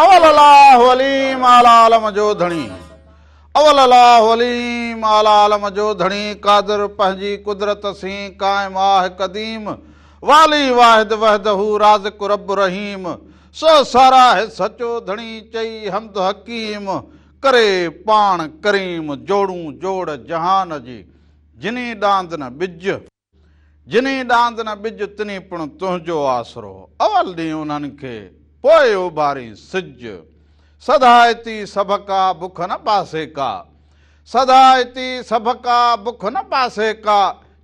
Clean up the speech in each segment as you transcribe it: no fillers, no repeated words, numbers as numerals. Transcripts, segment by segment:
اول الله عليم اعلي عالم جو ڌڻي اول الله عليم اعلي عالم جو ڌڻي قادر پنهنجي قدرت سين قائم آه قديم والي واحد وحده رازق رب رحيم سو ساراهه سچو ڌڻي چئي حمد حڪيم ڪري پاڻ ڪريم جوڙون جوڙ جهان جي جني ڏاند نه ٻج. جنھين ڏاند نه ٻج، تنھين پڻ تنھنجو آسرو. اول ڏينھن انھن کي، پوء اڀارين سج. سڌائتي سڀڪا، بک نه پاسي ڪا. سڌائتي سڀڪا، بک نه پاسي ڪا.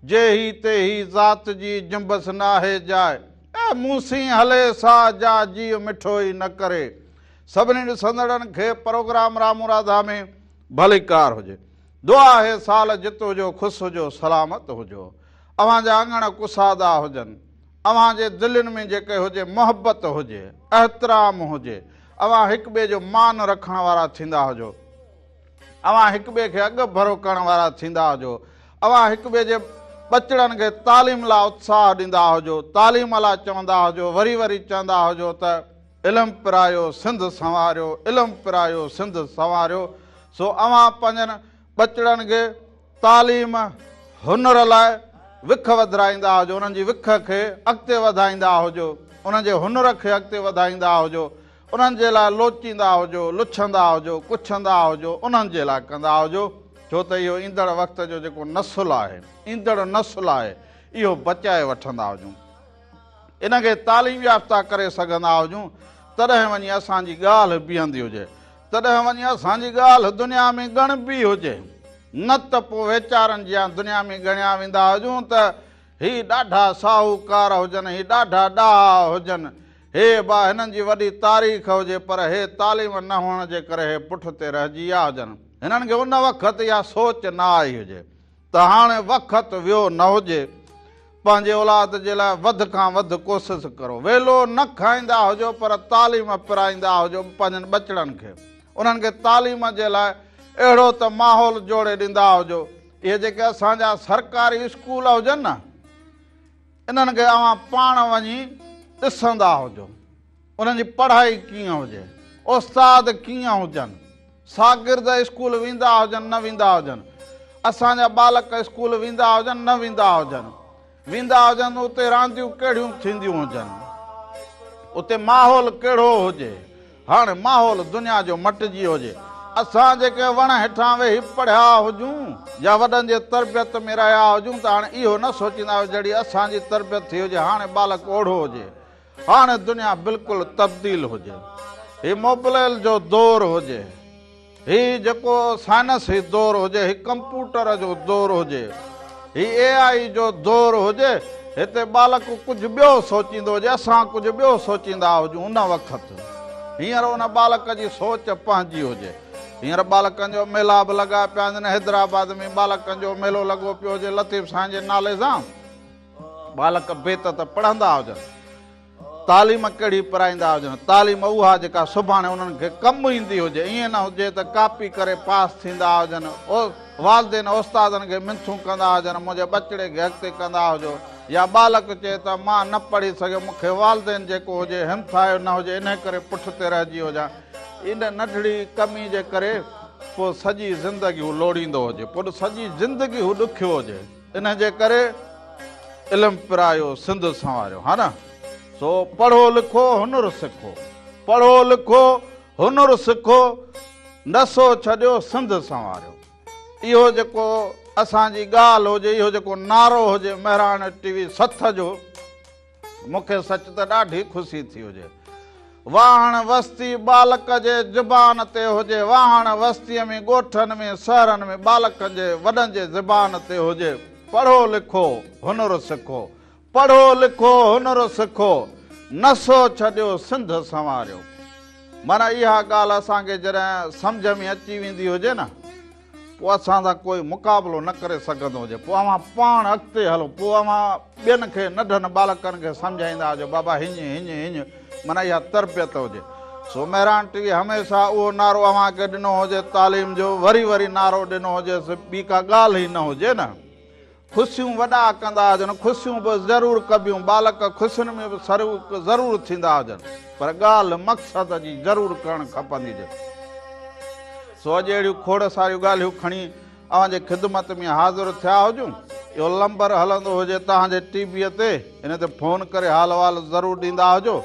جيهي تيهي ذات جي، جنبس ناهي جاء. اي مون سين هلي سا، جا جيء مٺو ئي نه ڪري. سڀني ڏسندڙن کي پروگرام رامون راڌا ۾ ڀليڪار هجي. دعا آهي سال جت هجو خوس هجو سلامت هجو اوهان جا اڱڻ ڪسادا هجن اوهان جي دلين ۾ جيڪي هجي محبت هجي احترام هجي اوهان هڪ ٻئي جو مان رکڻ وارا ٿيندا هجو اوهان هڪ ٻئي کي اڳ ڀرو ڪرڻ وارا ٿيندا هجو اوهان هڪ ٻئي جي ٻچڙن کي تعليم لاء اتساهه ڏيندا هجو تعليم لاء چوندا هجو وري وري چوندا هجو ته علم پرايو سنڌ سنواريو، علم پرايو سنڌ سنواريو، سو اوهان پنهنجن ٻچڙن کي تعليم، هنر لاء وک وڌرائيندا هجو، انهن جي وک کي اڳتي وڌائيندا هجو، انهن جي هنر کي اڳتي وڌائيندا هجو، انهن جي لاء لوچيندا هجو، لڇندا هجو، ڪڇندا هجو، انهن جي لاء ڪندا هجو، ڇو ته اهو ايندڙ وقت جو جيڪو نسل آهي، ايندڙ نسل آهي، اهو بچائي وٺندا هجون. ان کي تعليم يافته ڪري سگهندا هجون تڏهن وڃي اسان جي ڳالهه بيهندي هجي، تڏهن وڃي اسان جي ڳالهه دنيا ۾ ڳڻبي هجي، نه ته پوء ويچارن جيان دنيا ۾ ڳڻيا ويندا هجون ته هي ڏاڍا ساهوڪار هجن، هي ڏاڍا ڏاها هجن، هي با هنن جي وڏي تاريخ هجي پر هي تعليم نه هئڻ جي ڪري هي پٺ تي رهجي ويا هجن. هنن کي ان وقت اها سوچ نه آئي هجي. ته هاڻي وقت ويو نه هجي، پنهنجي اولاد جي لاء وڌ کان وڌ ڪوشش ڪرو. ويلو نه کائيندا هجو پر تعليم پرائيندا هجو پنهنجن ٻچڙن کي. انهن کي تعليم جي لاء اهڙو ته ماحول جوڙي ڏيندا هجو. اهي جيڪي اسان جا سرڪاري اسڪول هجن نه، انهن کي اوهان پاڻ وڃي ڏسندا هجو. انهن جي پڙهائي ڪيئن هجي، استاد ڪيئن هجن، شاگرد اسڪول ويندا هجن نه ويندا هجن، اسان جا ٻالڪ اسڪول ويندا هجن نه ويندا هجن، ويندا هجن ته اتي رانديون ڪهڙيون ٿينديون هجن، اتي ماحول ڪهڙو هجي، هاڻي ماحول دنيا جو مٽجي هجي، اسان جيڪي وڻ هيٺان ويهي پڙهيا هجون يا وڏن جي تربيت ۾ رهيا هجون ته هاڻي اهو نه سوچيندا هجون جهڙي اسان جي تربيت ٿي هجي هاڻي ٻالڪ اوڙهو هجي. هاڻي دنيا بلڪل تبديل هجي. هي موبلائل جو دور هجي. هي جيڪو سائنسي دور هجي، هي ڪمپوٽر جو دور هجي. هي اي آئي جو دور هجي. هتي ٻالڪ ڪجهه ٻيو سوچيندو هجي، اسان ڪجهه ٻيو سوچيندا هجون ان وقت. هينئر ان ٻالڪ جي سوچ پنهنجي هجي. هينئر ٻالڪن جو ميلا به لڳا پيا هجن. حيدرآباد ۾ ٻالڪن جو ميلو لڳو پيو هجي لطيف سائين جي نالي سان. ٻالڪ بيت ته پڙهندا هجن، تعليم ڪهڙي پرائيندا هجن، تعليم اها جيڪا سڀاڻي انهن کي ڪم ايندي هجي، ائين نه هجي ته ڪاپي ڪري پاس ٿيندا هجن، والدين استادن کي منٿون ڪندا هجن، منهنجي ٻچڙي کي اڳتي ڪندا هجو يا ٻالڪ چئي ته مان نه پڙهي سگهيو، مون کي والدين جيڪو هجي همٿايو نه هجي، انهي ڪري پٺتي رهجي هجان، ان ننڍڙي ڪمي جي ڪري پوء سڄي زندگي هو لوڙيندو هجي، پوء سڄي زندگي هو ڏکيو هجي. ان جي ڪري علم پرايو سنڌ سنواريو ها نه سو پڙهو لکو هنر سکو پڙهو لکو هنر سکو نسو ڇڏيو سنڌ سنواريو اهو جيڪو اسان جي ڳالهه هجي اهو جيڪو نعرو هجي مهراڻ ٽي وي سٿ جو مون کي سچ ته ڏاڍي خوشي ٿي هجي. واهڻ وستي ٻالڪ جي زبان تي هجي، واهڻ وستيء ۾ ڳوٺن ۾ شهرن ۾ ٻالڪن جي وڏن جي زبان تي هجي، پڙهو لکو هنر سکو، پڙهو لکو هنر سکو، نشو ڇڏيو سنڌ سنواريو. معنيٰ اها ڳالهه اسان کي جڏهن سمجهه ۾ اچي ويندي هجي نه، پوء اسان سان ڪوئي مقابلو نه ڪري سگهندو هجي، پوء اوهان پاڻ اڳتي هلو، پوء اوهان ٻين کي ننڍن ٻالڪن کي سمجهائيندا هجو، بابا هيڃ هيڃ هيڃ، معنيٰ اها تربيت هجي. سو مهراڻ ٽي وي هميشه اهو نعرو اوهان کي ڏنو هجي تعليم جو، وري وري نعرو ڏنو هجيس، ٻي ڪا ڳالهه ئي نه هجي نه. خوشيون وڏا ڪندا هجن، خوشيون به ضرور ڪبيون، ٻالڪ خوشين ۾ به شريڪ ضرور ٿيندا هجن، پر ڳالهه مقصد جي ضرور ڪرڻ کپندي هجي. سو اڄ اهڙيون کوڙ ساريون ڳالهيون کڻي اوهان جي خدمت ۾ حاضر ٿيا هجون. اهو لمبر هلندو هجي توهان جي ٽي ويء تي، ان تي فون ڪري حال احوال ضرور ڏيندا هجو.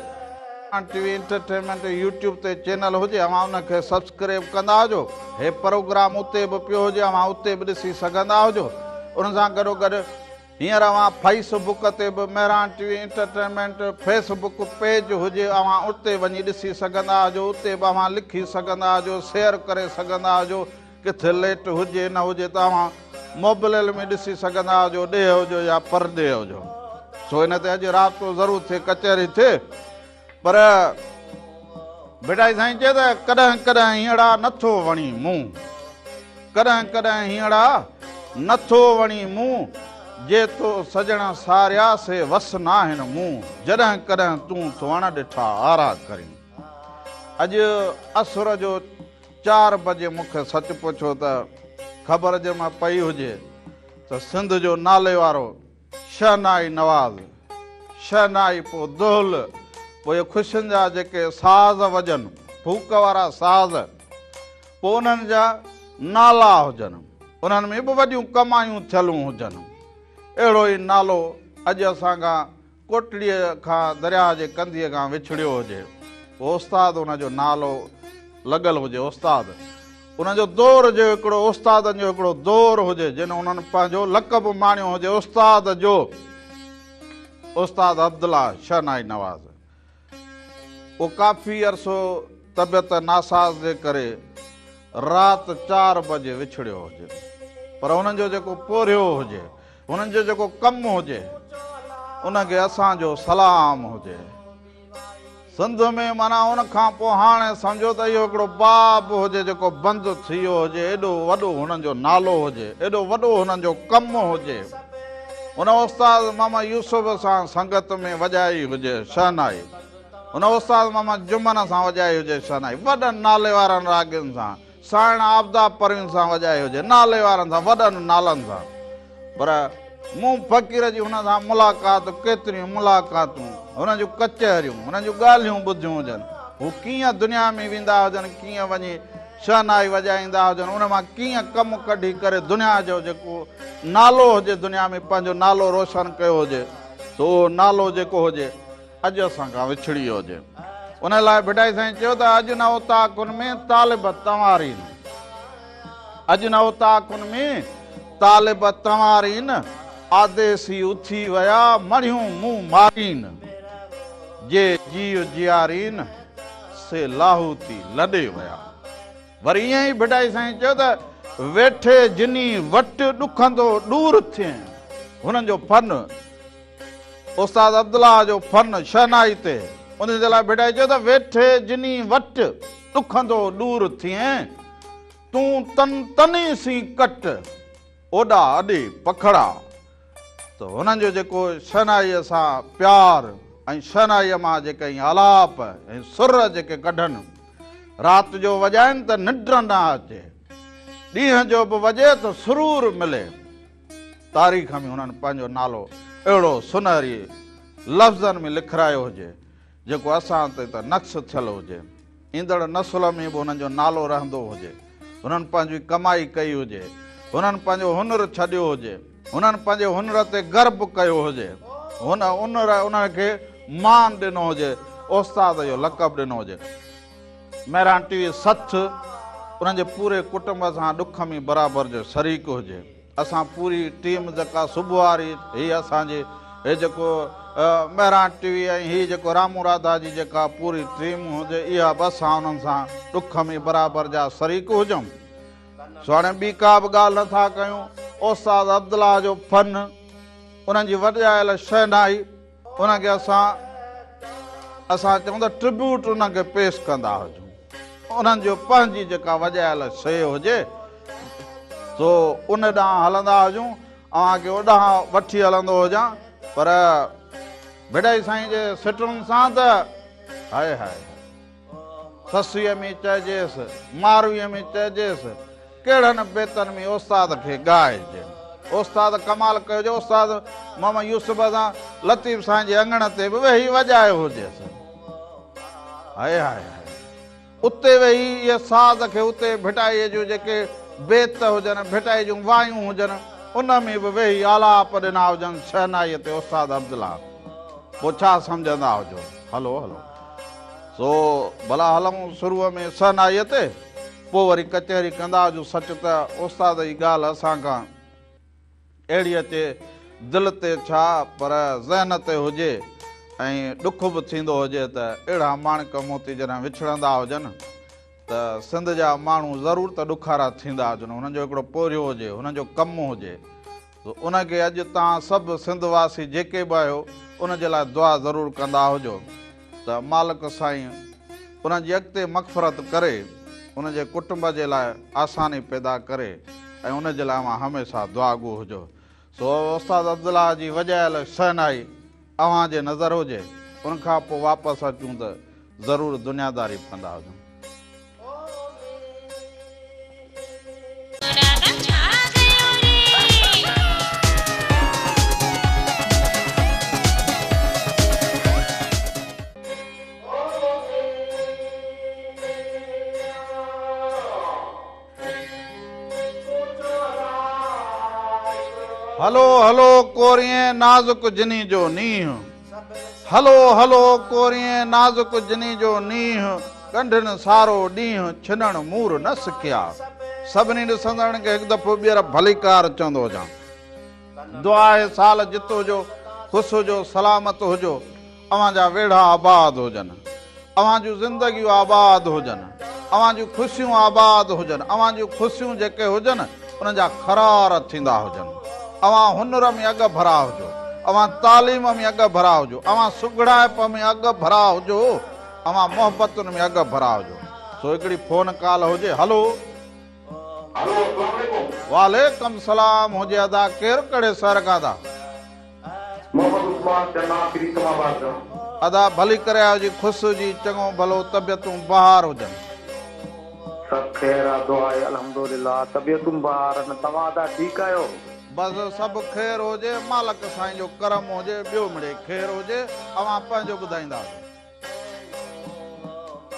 ٽي وي انٽرٽينمينٽ يوٽيوب تي چينل هجي اوهان ان کي سبسڪريب ڪندا هجو. هي پروگرام اتي به پيو هجي اوهان اتي به ڏسي سگهندا هجو. ان سان گڏو گڏ هينئر اوهان فيس بڪ تي به Mehran T V entertainment Facebook page هجي اوهان اتي وڃي ڏسي سگهندا هجو اتي به اوهان لکي سگهندا هجو شيئر ڪري سگهندا هجو ڪٿي ليٽ هجي نه هجي ته اوهان موبليل ۾ ڏسي سگهندا هجو ڏيهه هجو يا پرڏيهه هجو سو ان تي اڄ رابطو ضرور ٿئي ڪچهري ٿئي پر ڀٽائي سائين چئي ته ڪڏهن ڪڏهن هينئڙا نٿو وڻي مون ڪڏهن ڪڏهن هينئڙا نٿو وڻي مون جي تو سڄڻ ساريا سي وس ناهن مون جڏهن ڪڏهن تون ٿو اڻ ڏٺا آرا ڪرين اڄ اسر جو چار بجي مون کي سچ پڇو ته خبر جنهن مان پئي هجي ته سنڌ جو نالي وارو شهنائي نواز، شهنائي پوء دهل، پوء اهي خوشين جا جيڪي ساز وڄن، ڦوڪ وارا ساز، پوء انهن جا نالا هجن، انهن ۾ به وڏيون ڪمايون ٿيلون هجن. اهڙو ئي نالو اڄ اسان کان ڪوٽڙيء کان درياهه جي ڪنڌيء کان وڇڙيو هجي، پوء استاد ان جو نالو لڳل هجي، استاد ان جو دور جو هڪڙو استادن جو هڪڙو دور هجي، جن انهن پنهنجو لقب ماڻيو هجي استاد جو، استاد عبدالله شهنائي نواز. اهو ڪافي عرصو طبيعت ناساز جي ڪري رات چار بجي وڇڙيو هجي، پر انهن جو جيڪو پورهيو هجي، هنن جو جيڪو ڪم هجي ان کي اسان جو سلام هجي. سنڌ ۾ معنيٰ ان کان پوء هاڻي سمجهو ته اهو هڪڙو باب هجي جيڪو بند ٿي ويو هجي، ايڏو وڏو هنن جو نالو هجي، ايڏو وڏو هنن جو ڪم هجي. ان استاد محمد يوسف سان سنگت ۾ وڄائي هجي شهنائي، ان استاد محمد جمن سان وڄائي هجي شهنائي، وڏن نالي وارن راڳين سان. سائڻ عابده پروين سان وڄائي هجي، نالي وارن سان، وڏن نالن سان. پر مون فقير جي هن سان ملاقات، ڪيتريون ملاقاتون، هن جون ڪچهريون، هن جون ڳالهيون ٻڌيون هجن. هو ڪيئن دنيا ۾ ويندا هجن، ڪيئن وڃي شهنائي وڄائيندا هجن، ان مان ڪيئن ڪم ڪڍي ڪري دنيا جو جيڪو نالو هجي، دنيا ۾ پنهنجو نالو روشن ڪيو هجي، سو اهو نالو جيڪو هجي، اڄ اسان کان وڇڙي ويو هجي. ان لاء ڀٽائي سائين چيو ته اڄ نه اوطاقن ۾ طالب تنوارين، اڄ نه اوطاقن ۾ طالب تنوارين، آديسي اٿي ويا مڙهيون مون مارين، جي جيء جيارين سي لاهوتي لڏي ويا. وري ائين ئي ڀٽائي سائين چيو ته ويٺي جني وٽ ڏکندو ڏور ٿئين. هنن جو فن، استاد عبدالله جو فن شهنائي تي، ان جي لاء ڀٽائي چيو ته ويٺي جني وٽ ڏکندو ڏور ٿئين، تون تن تني سين ڪٽ، اوڏا اڏي پکڙا. ته هنن جو جيڪو شهنائيء سان پيار ۽ شهنائيء مان جيڪي ائين آلاپ ۽ سر جيڪي ڪڍن، رات جو وڄائن ته ننڊ نه اچي، ڏينهن جو به وڄي ته سرور ملي. تاريخ ۾ هنن پنهنجو نالو اهڙو سنهري لفظن ۾ لکرايو هجي، جيڪو اسان تي ته نقش ٿيل هجي، ايندڙ نسل ۾ به هنن جو نالو رهندو هجي، هنن پنهنجي ڪمائي ڪئي هجي، هنن پنهنجو هنر ڇڏيو هجي، هنن پنهنجي هنر تي گرب ڪيو هجي، هن هنر انهن کي مان ڏنو هجي، استاد جو لقب ڏنو هجي. مهراڻ ٽي وي سٿ انهن جي پوري ڪٽنب سان ڏک ۾ برابر جو شريڪ هجي. اسان پوري ٽيم جيڪا صبح واري هي اسان جي هي جيڪو مهراڻ ٽي وي ۽ هي جيڪو رامو راڌا جي جيڪا پوري ٽيم هجي اها به اسان انهن سان ڏک ۾ برابر جا شريڪ هجون. سو هاڻي ٻي ڪا به ڳالهه نه ٿا ڪيون. استاد عبدالله جو فن، انهن جي وڄايل شهنائي، ان کي اسان اسان چئون ته ٽربيوٽ انهن کي پيش ڪندا هجون. انهن جو پنهنجي جيڪا وڄايل شيء هجي سو ان ڏانهن هلندا هجون. اوهان کي اوڏانهن وٺي هلندو هجان پر ڀٽائي سائين جي سٽن سان ته هاء هاء. سسئيء ۾ چئجيس، مارويء ۾ چئجيس، ڪهڙن بيتن ۾ استاد کي ڳائجي. استاد ڪمال ڪيو جو استاد محمد يوسف سان لطيف سائين جي اڱڻ تي به ويهي وڄايو هجيس. High high high. اتي ويهي اهي ساز کي اتي ڀٽائيء جون جيڪي بيت هجن، ڀٽائيء جون وايون هجن، ان ۾ به ويهي آلاپ ڏنا هجن شهنائيء تي استاد عبدالله. پوء ڇا سمجهندا هجو. هلو هلو. سو ڀلا هلون شروع ۾ شهنائيء تي، پوء وري ڪچهري ڪندا هجون. سچ ته استاد جي ڳالهه اسان کان اهڙي اچي دل تي ڇا پر ذهن تي هجي ۽ ڏک به ٿيندو هجي ته اهڙا ماڻڪ موتي جڏهن وڇڙندا هجن ته سنڌ جا ماڻهو ضرور ته ڏکارا ٿيندا هجن. هنن جو هڪڙو پورهيو هجي، هنن جو ڪم هجي ته ان کي اڄ توهان سڀ سنڌ واسي جيڪي به آهيو ان جي لاء دعا ضرور ڪندا هجو ته مالڪ سائين انهن جي اڳتي مغفرت ڪري، ان جي ڪٽنب جي لاء آساني پيدا ڪري ۽ ان جي لاء اوهان هميشه دعاگو هجو. سو استاد عبدالله جي وڄايل شهنائي اوهان جي نظر هجي، ان کان پوء واپس اچون ته ضرور دنياداري به ڪندا هجون. هلو هلو ڪورين نازڪ جني جو نينهن هلو هلو ڪورين نازڪ جني جو نينهن ڳنڍن سارو ڏينهن ڇنڻ مور نه سکيا. سڀني ڏسندڙن کي هڪ دفعو ٻيهر ڀليڪار چوندو هجان. دعا آهي سال جت هجو، خوش هجو، سلامت هجو. اوهان جا ويڙها آباد هجن، اوهان جون زندگيون آباد هجن، اوهان جون خوشيون آباد هجن، اوهان جون خوشيون جيڪي هجن انهن جا خرار ٿيندا هجن، اوهان هنر ۾ اڳ ڀرا هجو، اوهان تعليم ۾ اڳ ڀرا هجو، اوهان سگهڙائپ ۾ اڳ ڀرا هجو، اوهان محبتن ۾ اڳ ڀرا هجو. سو هڪڙي فون ڪال هجي. هلو. هلو اسلام عليڪم. وعليڪم سلام هجي ادا ڪير ڪهڙي شهر کان ادا. محمد عثمان چنا پريتم آباد کان. ادا ڀلي ڪري آيو جي خوش هجي چڱو ڀلو طبيعتون بهار هجن. سڀ خير آ دعا آهي الحمدلله طبيعتون بهار آهن توهان ادا ٺيڪ آهيو. بس سڀ خير هجي مالڪ سائين جو ڪرم هجي ٻيو مڙئي خير هجي اوهان پنهنجو ٻڌائيندا هجو.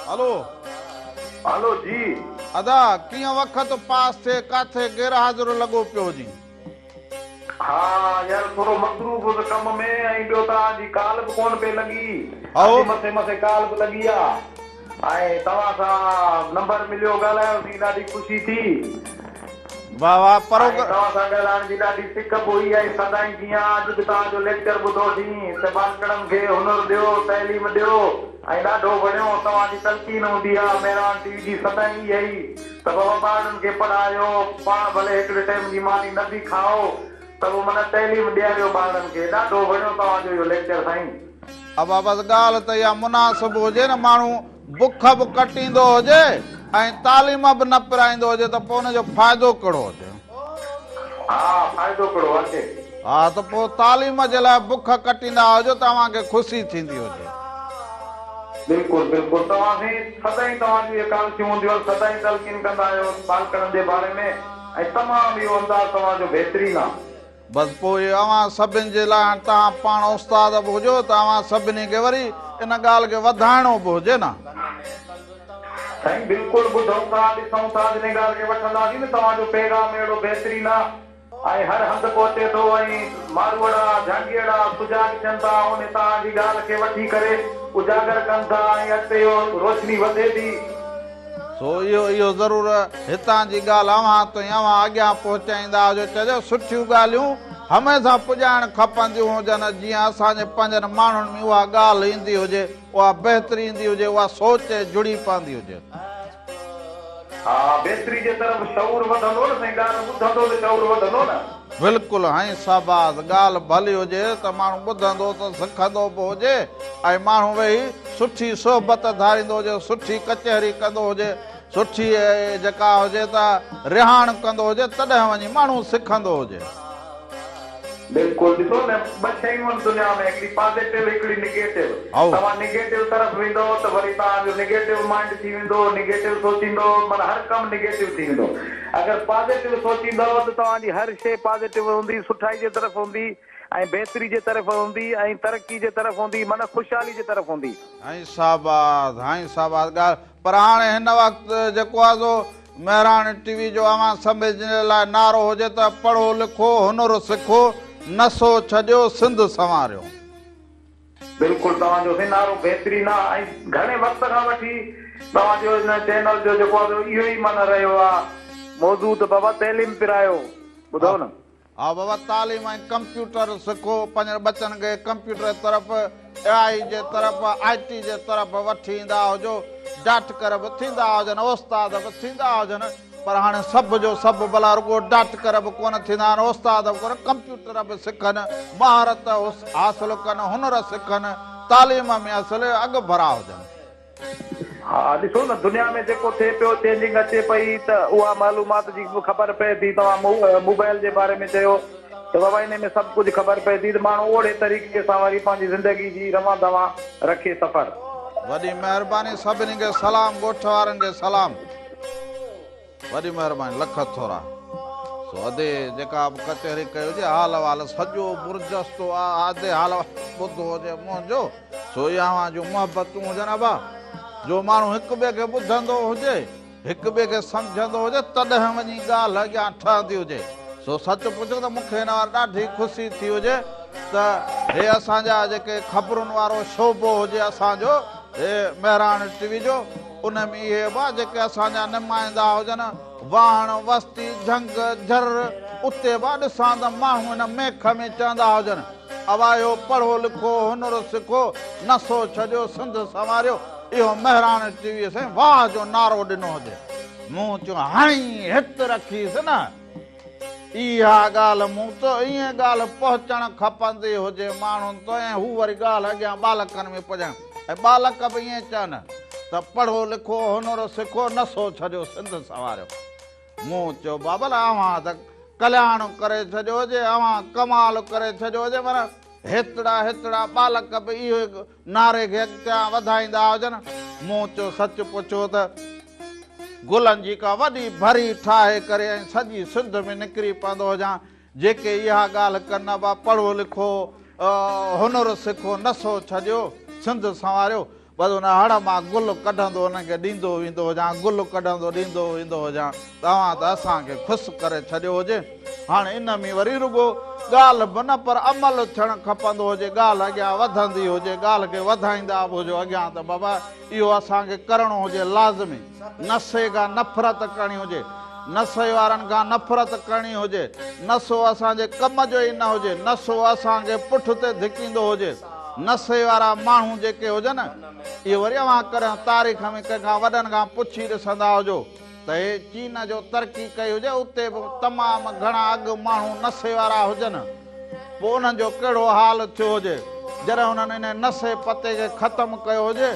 هلو. هلو جي. ادا ڪيئن وقت پاس ٿئي ڪاٿي غير حاضر لڳو پيو هجين. ها يار ٿورو مصروف هوس ڪم ۾ ۽ ٻيو توهان جي ڪال به ڪون پئي لڳي اڄ مٿي مٿي ڪال به لڳي آ ۽ توهان سان نمبر مليو ڳالهايوسين ڏاڍي خوشي ٿي. واه واه پرو. ۽ توهان سان ڳالهائڻ جي ڏاڍي سڪ به هئي ۽ سدائين جيان اڄ به توهان جو ليڪچر ٻڌوسين ته ٻالڪڙن کي هنر ڏيو تعليم ڏيو ۽ ڏاڍو وڻيو توهان جي تلقين هوندي آ مهراڻ ٽي وي جي سدائين اها ئي ته بابا ٻارڙن کي پڙهايو پاڻ ڀلي هڪڙي ٽيم جي ماني نه به کائو ته به معنيٰ تعليم ڏياريو ٻارڙن کي ڏاڍو وڻيو توهان جو اهو ليڪچر سائين. ابا بس ڳالهه ته اها مناسب هجي نه ماڻهو بک به ڪٽيندو هجي ۽ تعليم به نه پرائيندو هجي ته پوء ان جو فائدو ڪهڙو هجي. ها فائدو ڪهڙو واقعي. ها ته پوء تعليم جي لاء بک ڪٽيندا هجو ته اوهان کي خوشي ٿيندي هجي. بلڪل بلڪل توهان سين سدائين توهان جون اهي ڪاوشون هونديون آهن سدائين تلقين ڪندا آهيو ٻالڪڻن جي باري ۾ ۽ تمام اهو انداز توهان جو بهترين آ. بس پوء اهو اوهان سڀن جي لاء هاڻ توهان پاڻ استاد به هجو ته اوهان سڀني کي وري ان ڳالهه کي وڌائڻو به هجي نه. سائين بلڪل ٻڌون ٿا ڏسون ٿا جنھن ڳالھ کي وٺنداسين نه توهان جو پيغام اهڙو بهترين آ ۽ هر هنڌ پهچي ٿو ۽ ماروئڙا جهانگيئڙا سجاڳ ٿين ٿا انهي توهان جي ڳالھ کي وٺي ڪري اجاگر ڪن ٿا ۽ اڳتي اهو روشني وڌي ٿي. سو اهو اهو ضرور هتان جي ڳالهه اوهان تائين اوهان اڳيان پهچائيندا هجو چئجو سٺيون ڳالهيون هميشه پڄائڻ کپنديون هجن جيئن اسان جي پنهنجن ماڻهن ۾ اها ڳالهه ايندي هجي اها بهتري ايندي هجي اها سوچ جڙي پوندي هجي. ها بهتري جي طرف شعور وڌندو نه سائين ڳالهه ٻڌندو ته شعور وڌندو نه. بلڪل هائين شهباز ڳالهه ڀلي هجي ته ماڻهو ٻڌندو ته سکندو به هجي ۽ ماڻهو ويهي سٺي صحبت ڌاريندو هجي سٺي ڪچهري ڪندو هجي سٺي جيڪا هجي ته رهاڻ ڪندو هجي تڏهن وڃي ماڻهو سکندو هجي. بلڪل ڏسو نه ٻه شيون آهن دنيا ۾ هڪڙي پازيٽو هڪڙي نگيٽو توهان نگيٽو طرف ويندؤ ته وري توهان جو نگيٽو مائنڊ ٿي ويندو نگيٽو سوچيندؤ معنيٰ هر ڪم نگيٽو ٿي ويندو اگر پازيٽو سوچيندؤ ته توهان جي هر شيء پازيٽو هوندي سٺائي جي طرف هوندي ۽ بهتري جي طرف هوندي ۽ ترقي جي طرف هوندي معنيٰ خوشحالي جي طرف هوندي. سائين شاباس سائين شاباس ڳالهه پر هاڻي هن وقت جيڪو آهي سو مهراڻ ٽي وي جو اوهان سمجهڻ لاء نعرو هجي ته پڙهو لکو هنر سکو نشو ڇڏيو سنڌ سنواريو. بلڪل توهان جو سائين نعرو بهترين آ ۽ گهڻي وقت کان وٺي توهان جو هن چينل جو جيڪو آ سو اهو ئي معنيٰ رهيو آ موضوع ته بابا تعليم پرايو ٻڌو نه. ها بابا تعليم ۽ ڪمپيوٽر سکو پنهنجن ٻچن کي ڪمپيوٽر جي طرف اي آئي جي طرف آئي ٽي جي طرف وٺي ايندا هجو ڊاٽڪر به ٿيندا هجن استاد به ٿيندا هجن پر هاڻي سڀ جو سڀ ڀلا رڳو ڊاٽڪر به ڪونه ٿيندا آهن استاد به ڪونه ڪمپيوٽر به سکن مهارت حاصل ڪن هنر سکن تعليم ۾ اصل اڳڀرا هجن. ها ڏسو نه دنيا ۾ جيڪو ٿئي پيو چينجنگ اچي پئي ته اها معلومات جي به خبر پئي ٿي توهان موبائل جي باري ۾ چيو ته بابا انهي ۾ سڀ ڪجهه خبر پئي ٿي ته ماڻهو اوڙي طريقي سان وري پنهنجي زندگي جي روان دوان رکي سفر. وڏي مهرباني سڀني کي سلام ڳوٺ وارن کي سلام. وڏي مهرباني لک ٿورا. سو ادي جيڪا به ڪچهري ڪئي هجي حال احوال سڄو برجستو آ ادي حال احوال ٻڌو هجي منهنجو سو اهي اوهان جون محبتون هجن ابا جو ماڻهو هڪ ٻئي کي ٻڌندو هجي هڪ ٻئي کي سمجهندو هجي تڏهن وڃي ڳالهه اڳيان ٺهندي هجي سو سچ پڇو ته مون کي هن وار ڏاڍي خوشي ٿي هجي ته هي اسان جا جيڪي خبرن وارو شعبو هجي اسان جو هي مهراڻ ٽي وي جو ان ۾ اهي به جيڪي اسان جا نمائندا هجن، واهڻ، وستي، جهنگ، جھر، اتي به ڏسان ته ماڻهو ان ميک ۾ چوندا هجن، اوايو پڙهو لکو، هنر سکو، نشو ڇڏيو، سنڌ سنواريو، اهو مهراڻ ٽي ويء سائين واهه جو نعرو ڏنو هجي. مون چيو هڻي هت رکيس نه. اها ڳالهه مون ته ائين ڳالهه پهچڻ کپندي هجي ماڻهن ته ۽ هو وري ڳالهه اڳيان ٻالڪن ۾ پڄائين ۽ ٻالڪ به ائين چون ته پڙهو لکو هنر سکو نشو ڇڏيو سنڌ سنواريو. مون چيو بابل اوهان ته ڪلياڻ ڪري ڇڏيو هجي اوهان ڪمال ڪري ڇڏيو هجي معنيٰ هيتڙا هيتڙا ٻالڪ به اهو نعري کي اڳتيان وڌائيندا هجن. مون چيو سچ پڇو ته گلن جي ڪا وڏي ڀري ٺاهي ڪري ۽ سڄي سنڌ ۾ نڪري پوندو هجان، جيڪي اها ڳالهه ڪن ابا پڙهو لکو، هنر سکو، نشو ڇڏيو، سنڌ سنواريو، بس ان هڙ مان گل ڪڍندو انهن کي ڏيندو ويندو هجان، گل ڪڍندو ڏيندو ويندو هجان ته اوهان ته اسان کي خوش ڪري ڇڏيو هجي. هاڻ ان ۾ وري رڳو ڳالهه به نه پر عمل ٿيڻ کپندو هجي، ڳالهه اڳيان وڌندي هجي، ڳالهه کي وڌائيندا به هجو اڳيان ته بابا اهو اسان کي ڪرڻو هجي لازمي، نشي کان نفرت ڪرڻي هجي، نشي وارن کان نفرت ڪرڻي هجي، نشو اسان جي ڪم جو ئي نه هجي، نشو اسان کي پٺ تي ڌڪيندو هجي، نشي وارا ماڻهو جيڪي هجن، اهو وري اوهان ڪڏهن تاريخ ۾ ڪنهن کان وڏن کان پڇي ڏسندا هجو ته هي چين جو ترقي ڪئي هجي اتي به تمام گهڻا اڳ ماڻهو نشي وارا هجن. پوء انهن جو ڪهڙو حال ٿيو هجي، جڏهن انهن انهي نشي پتي کي ختم ڪيو هجي.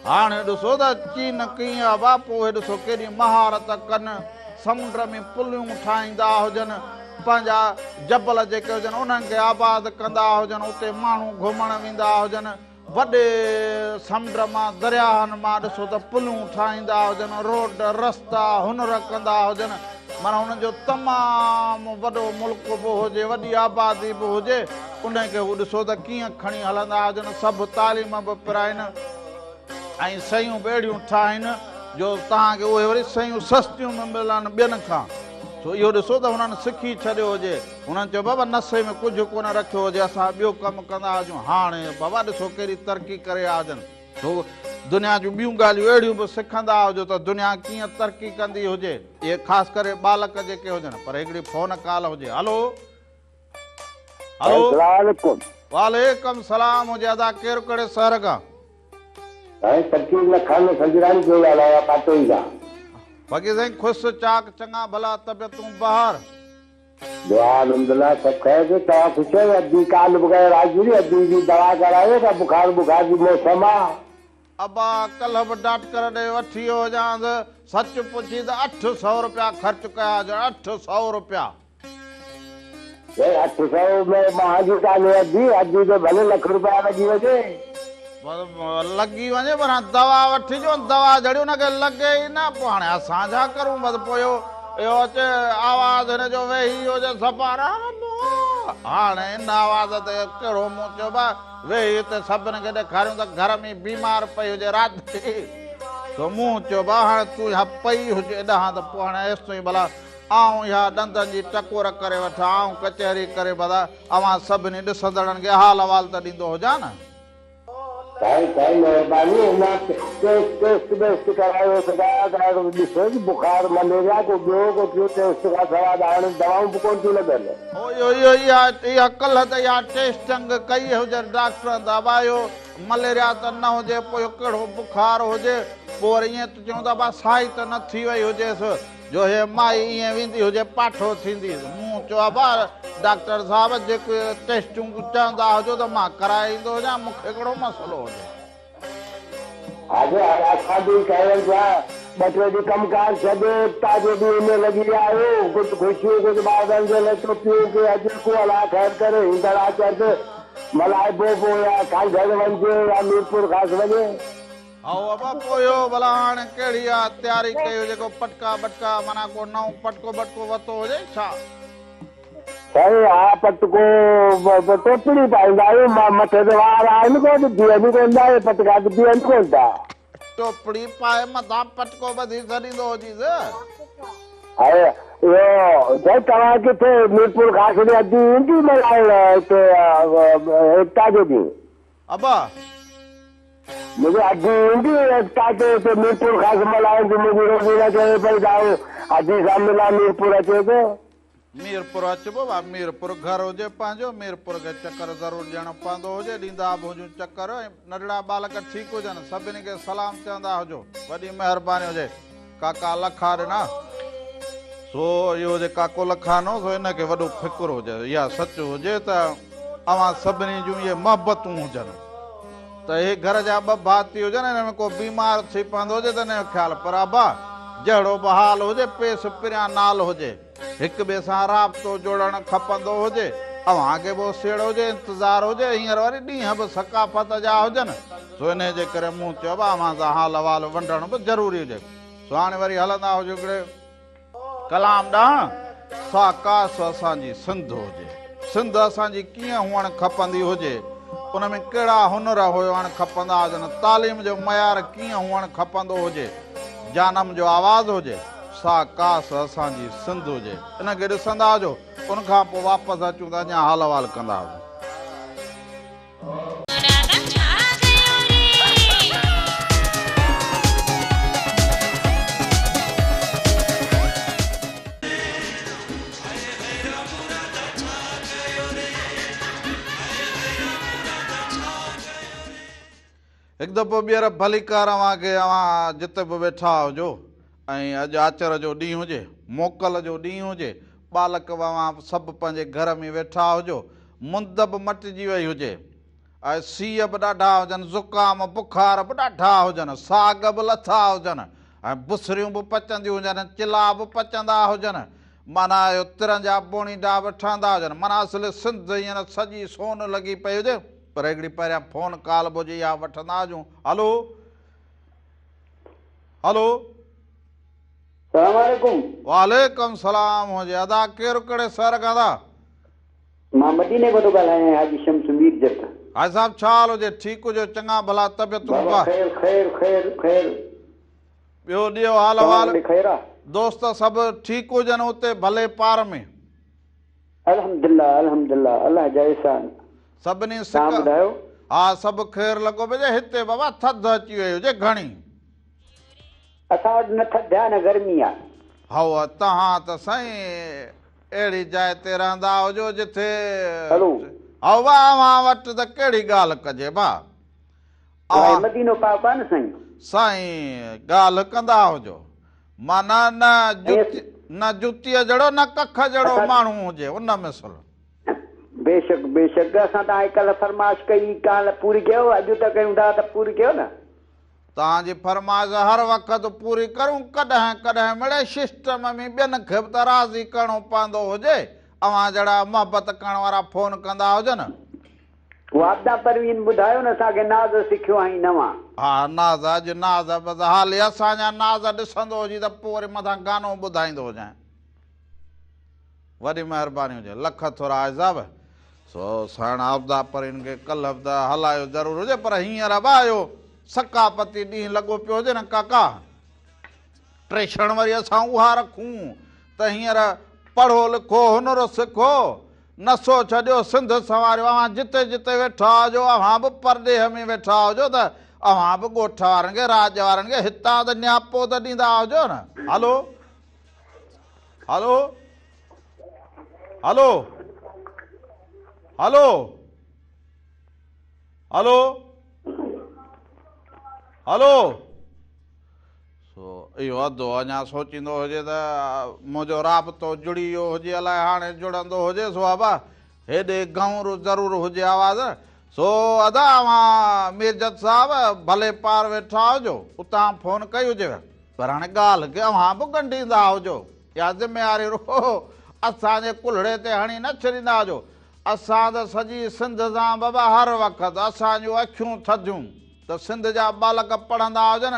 هاڻي ڏسو ته چين ڪيئن ابا، پوء اهي ڏسو ڪيڏي مهارت ڪن، سمنڊ ۾ پليون ٺاهيندا هجن، پنهنجا جبل جيڪي هجن انهن کي آباد ڪندا هجن، اتي ماڻهو گهمڻ ويندا هجن. وڏي سمنڊ مان درياهن مان ڏسو ته پلون ٺاهيندا هجن، روڊ رستا هنر ڪندا هجن، معنيٰ انهن جو تمام وڏو ملڪ به هجي، وڏي آبادي به هجي، انهي کي هو ڏسو ته ڪيئن کڻي هلندا هجن، سڀ تعليم به پرائين ۽ شيون به اهڙيون ٺاهين جو توهان کي اهي وري شيون سستيون به ملن ٻين کان، سو اهو ڏسو ته هنن سکي ڇڏيو هجي. هنن چيو، بابا نشي ۾ ڪجهه ڪونه رکيو هجي، اسان ٻيو ڪم ڪندا هجون، هاڻي بابا ڏسو ڪهڙي ترقي ڪري ويا هجن. سو دنيا جون ٻيون ڳالهيون اهڙيون به سکندا هجو ته دنيا ڪيئن ترقي ڪندي هجي، اهي خاص ڪري ٻالڪ جيڪي هجن. پر هڪڙي فون ڪال هجي. هلو. هلو. السلام عليڪم. وعليڪم سلام هجي ادا ڪير ڪهڙي شهر کان. سائين فقير لکانو سنجراڻي پيو ڳالهايان پاتوئي کان. فقير سائين خوش چاڪ چڱا ڀلا طبيعتون بهار. دعا الحمدلله سڀ خير ٿي توهان خوش آهيو ادي ڪالھ به ڪري راضي ني ادي جي دوا ڪرايو ڪا بخار بخار جي موسم آ. ابا ڪلھ به ڊاڪٽر ڏي وٺي ويو هجانس سچ پڇين ته 800 روپيا خرچ ڪيا هجن 800 روپيا. سائين 800 ۾ مهانگي ڪانهي ادي، ادي ته ڀلي لک روپيا لڳي وڃي. لڳي وڃي پر هاڻي دوا وٺجو دوا جھڙي ان کي لڳي ئي نه پوء هاڻي اسان ڇا ڪرون بس پوء اهو اهو اچي آواز هن جو ويهي هجي صفا هاڻي ان آواز تي ڪهڙو مون چيو با ويهي هتي سڀن کي ڏيکاريون ته گهر ۾ بيمار پئي هجي رات سو مون چيو با هاڻي تون اها پئي هج ايڏانهن ته پوء هاڻي ايستائين ڀلا آئون اها ڏندن جي ٽڪور ڪري وٺان، آئون ڪچهري ڪري ڀلا اوهان سڀني ڏسندڙن کي حال احوال ته ڏيندو هجان نه. سائين سائين مهرباني هن ٽيسٽ ٽيسٽ ٻيسٽ ڪرايو ته دوا ڪرائي ڏسو جي بخار مليريا ڪو ٻيو ڪو ٽيون ٽيسٽ کان سوا ته هاڻي دوائون به ڪونه ٿيون لڳن. اهو اهو اها اها ڪلهه ته اها ٽيسٽنگ ڪئي هجي ڊاڪٽرن ته ابا اهو مليريا ته نه هجي پوء اهو ڪهڙو بخار هجي پوء وري ائين ته چيون ته ابا سائي ته نه ٿي وئي هجيس. جو هيء مائي ائين ويندي هجي پاٺو ٿيندي. مون چيو ابا ڊاڪٽر صاحب جيڪي ٽيسٽون چوندا هجو ته مان ڪرائي ايندو هجان مون کي ڪهڙو مسئلو هجي. حاضر اسان به ڪيون پيا ٻه ٽي ڏينهن ڪم ڪار ڇڏي ايڪتا جي ڏينهن ۾ لڳي ويا آهيون ڪجهه خوشيون ڪجهه ٻارڙن جي لاء ٽوپيون ڪي اجرڪون الله خير ڪري ايندڙ آچر تي ملهائبو پوء يا سانگهڙ وڃجي يا ميرپورخاص وڃي. هائو ابا پوء اهو ڀلا هاڻي ڪهڙي اها تياري ڪئي هجي ڪو پٽڪا ٻٽڪا معنيٰ ڪو نئون پٽڪو ٻٽڪو وتو هجي ڇا؟ سائين ها پٽڪو ٽوپڙي پائيندا آهيون مٿي تي وار آهن ڪونه بيهن ئي ڪونه ٿا اهي پٽڪا ته بيهن ڪونه ٿا. ٽوپڙي پائي مٿان پٽڪو ٻڌي ڇڏيندو هجيس. هائو اهو سائين توهان ڪٿي ميرپورخاص ۾ ادي ايندي ملهائڻ هتي ايڪتا جو ڏينهن. ابا! منهنجي ادي ايندي ايڪتا تي اتي ميرپورخاص ملهائيندي منهنجي روزينا چوي پئي ته آئون ادي سان ملان ميرپور اچي ٿو. ميرپور اچبو ڀا ميرپور گهر هجي پنهنجو ميرپور کي چڪر ضرور ڏيڻو پوندو هجي ڏيندا به هجون چڪر ۽ ننڍڙا ٻالڪ ٺيڪ هجن سڀني کي سلام چوندا هجو وڏي مهرباني هجي ڪاڪا لکا ڏنا سو اهو جي ڪاڪو لکانو سو ان کي وڏو فڪر هجي اها سچ هجي ته اوهان سڀني جون اهي محبتون هجن ته اهي گهر جا ٻه ڀاتي هجن ان ۾ ڪو بيمار ٿي پوندو هجي ته ان جو خيال پر ابا جهڙو به حال هجي پيس پريان نال هجي هڪ ٻئي سان رابطو جوڙڻ کپندو هجي اوهان کي به اوسيئڙو هجي انتظار هجي هينئر وري ڏينهن به ثقافت جا هجن سو انهي جي ڪري مون چيو ابا اوهان سان حال احوال ونڊڻ به ضروري هجي سو هاڻي وري هلندا هجو هڪڙي ڪلام ڏانهن، سا ڪاش اسان جي سنڌ هجي. سنڌ اسان جي ڪيئن هئڻ کپندي هجي، ان ۾ ڪهڙا هنر هئڻ کپندا هجن، تعليم جو معيار ڪيئن هئڻ کپندو هجي، جانم جو آواز هجي، سا ڪاش اسان جي سنڌ هجي. ان کي ڏسندا هجو، ان کان پوء واپس اچون ته اڃا حال احوال ڪندا هجون. هڪ دفعو ٻيهر ڀليڪار اوهان کي اوهان جتي به ويٺا هجو ۽ اڄ آچر جو ڏينهن هجي موڪل جو ڏينهن هجي ٻالڪ به اوهان سڀ پنهنجي گهر ۾ ويٺا هجو مند به مٽجي وئي هجي ۽ سيء به ڏاڍا هجن، زڪام بخار به ڏاڍا هجن، ساڳ به لٿا هجن ۽ بصريون به پچنديون هجن، چلا به پچندا هجن، معنيٰ اهو ترن جا بوڻيڊا به ٺهندا هجن، معنيٰ اصل سنڌ هينئر سڄي سون لڳي پئي هجي، پر هڪڙي پهريان فون ڪال به هجي اها وٺندا هجون، هلو هلو. سلام عليڪم. وعليڪم سلام هجي ادا ڪير ڪهڙي شهر کان ٿا. مان مديني کان ٿو ڳالهايان حاجي شمس مير جت. حاجي صاحب ڇا حال هجي ٺيڪ هجو چڱا ڀلا طبيعتون بابا خير خير خير خير. ٻيو ڏيو حال توهان احوال وٽ خير آ. دوست سڀ ٺيڪ هجن اتي ڀلي پار ۾. الحمدلله الحمدلله الله جا احسان. سڀني توهان سڪ ٻڌايو. ها سڀ خير لڳو پيو هجي هتي بابا ٿڌ اچي وئي هجي گهڻي. اسان وٽ نه ٿڌ آ نه گرمي آ. هئو توهان ته سائين اهڙي جاء تي رهندا هجو جٿي هلو. هئو ڀا اوهان وٽ ته ڪهڙي ڳالهه ڪجي ڀا هي اوهان. مدينو پاڪ آ نه سائين. سائين ڳالهه ڪندا هجو معنيٰ نه جتي نه جتيء جهڙو نه ڪک جهڙو اسان. ماڻهو هجي ان مثل. بيشڪ بيشڪ اسان توهان کي ڪلهه فرمائش ڪئي ڪالهه پوري ڪيو اڄ ته ڪيون ٿا ته پوري ڪيو نه. توهان جي فرمائش هر وقت پوري ڪرون، ڪڏهن ڪڏهن مڙئي سسٽم ۾ ٻين کي به ته راضي ڪرڻو پوندو هجي. اوهان جهڙا محبت ڪرڻ وارا فون ڪندا هجن. عابده پروين ٻڌايو نه اسان کي ناز سکيو آهين نوان. ها ناز اڄ ناز بس حالي اسان جا ناز ڏسندو هجي ته پوء وري مٿان گانو ٻڌائيندو هجانء. وڏي مهرباني هجي لک ٿورا آهي صاحب. سو سائڻ عابده پروين کي ڪلهه به ته هلايو ضرور هجي پر هينئر به آيو ثقافتي ڏينهن لڳو پيو هجي نه ڪاڪا. ٽيشڻ وري اسان اها رکون ته هينئر پڙهو لکو هنر سکو نشو ڇڏيو سنڌ سنواريو اوهان جتي جتي ويٺا هجو اوهان به پرڏيهه ۾ ويٺا هجو ته اوهان به ڳوٺ وارن کي راڄ وارن کي هتان ته نياپو ته ڏيندا هجو نه هلو هلو هلو هلو هلو هلو سو اهو ادو اڃا سوچيندو هجي ته منهنجو رابطو جڙي ويو هجي الائي هاڻي جڙندو هجي سو ابا هيڏي گهنور ضرور هجي آواز سو ادا اوهان ميرجت صاحب ڀلي پار ويٺا هجو اتان فون ڪئي هجيو پر هاڻي ڳالهه کي اوهان به ڳنڍيندا هجو اها ذميواري رڳو اسان جي ڪلهڙي تي هڻي نه ڇڏيندا هجو اسان ته سڄي سنڌ سان بابا هر وقت اسان جون اکيون ٿڌيون ته سنڌ جا ٻالڪ پڙهندا هجن،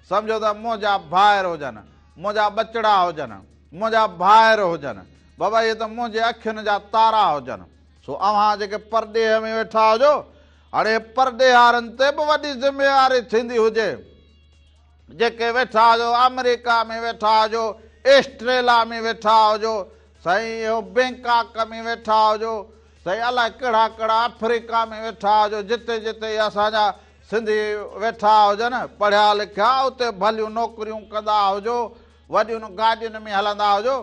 سمجهو ته منهنجا ڀائر هجن، منهنجا ٻچڙا هجن، منهنجا ڀائر هجن، بابا اهي ته منهنجي اکين جا تارا هجن. سو اوهان جيڪي پرڏيهه ۾ ويٺا هجو، هاڻي پرڏيهارن تي به وڏي ذميواري ٿيندي هجي. جيڪي ويٺا هجو آمريڪا ۾ ويٺا هجو، ايسٽريلا ۾ ويٺا هجو، سائين اهو بينڪاڪ ۾ ويٺا هجو، سائين الائي ڪهڙا ڪهڙا آفريڪا ۾ ويٺا هجو، جتي جتي اهي اسان جا سنڌي ويٺا هجن، پڙهيا لکيا، اتي ڀليون نوڪريون ڪندا هجو، وڏين گاڏين ۾ هلندا هجو،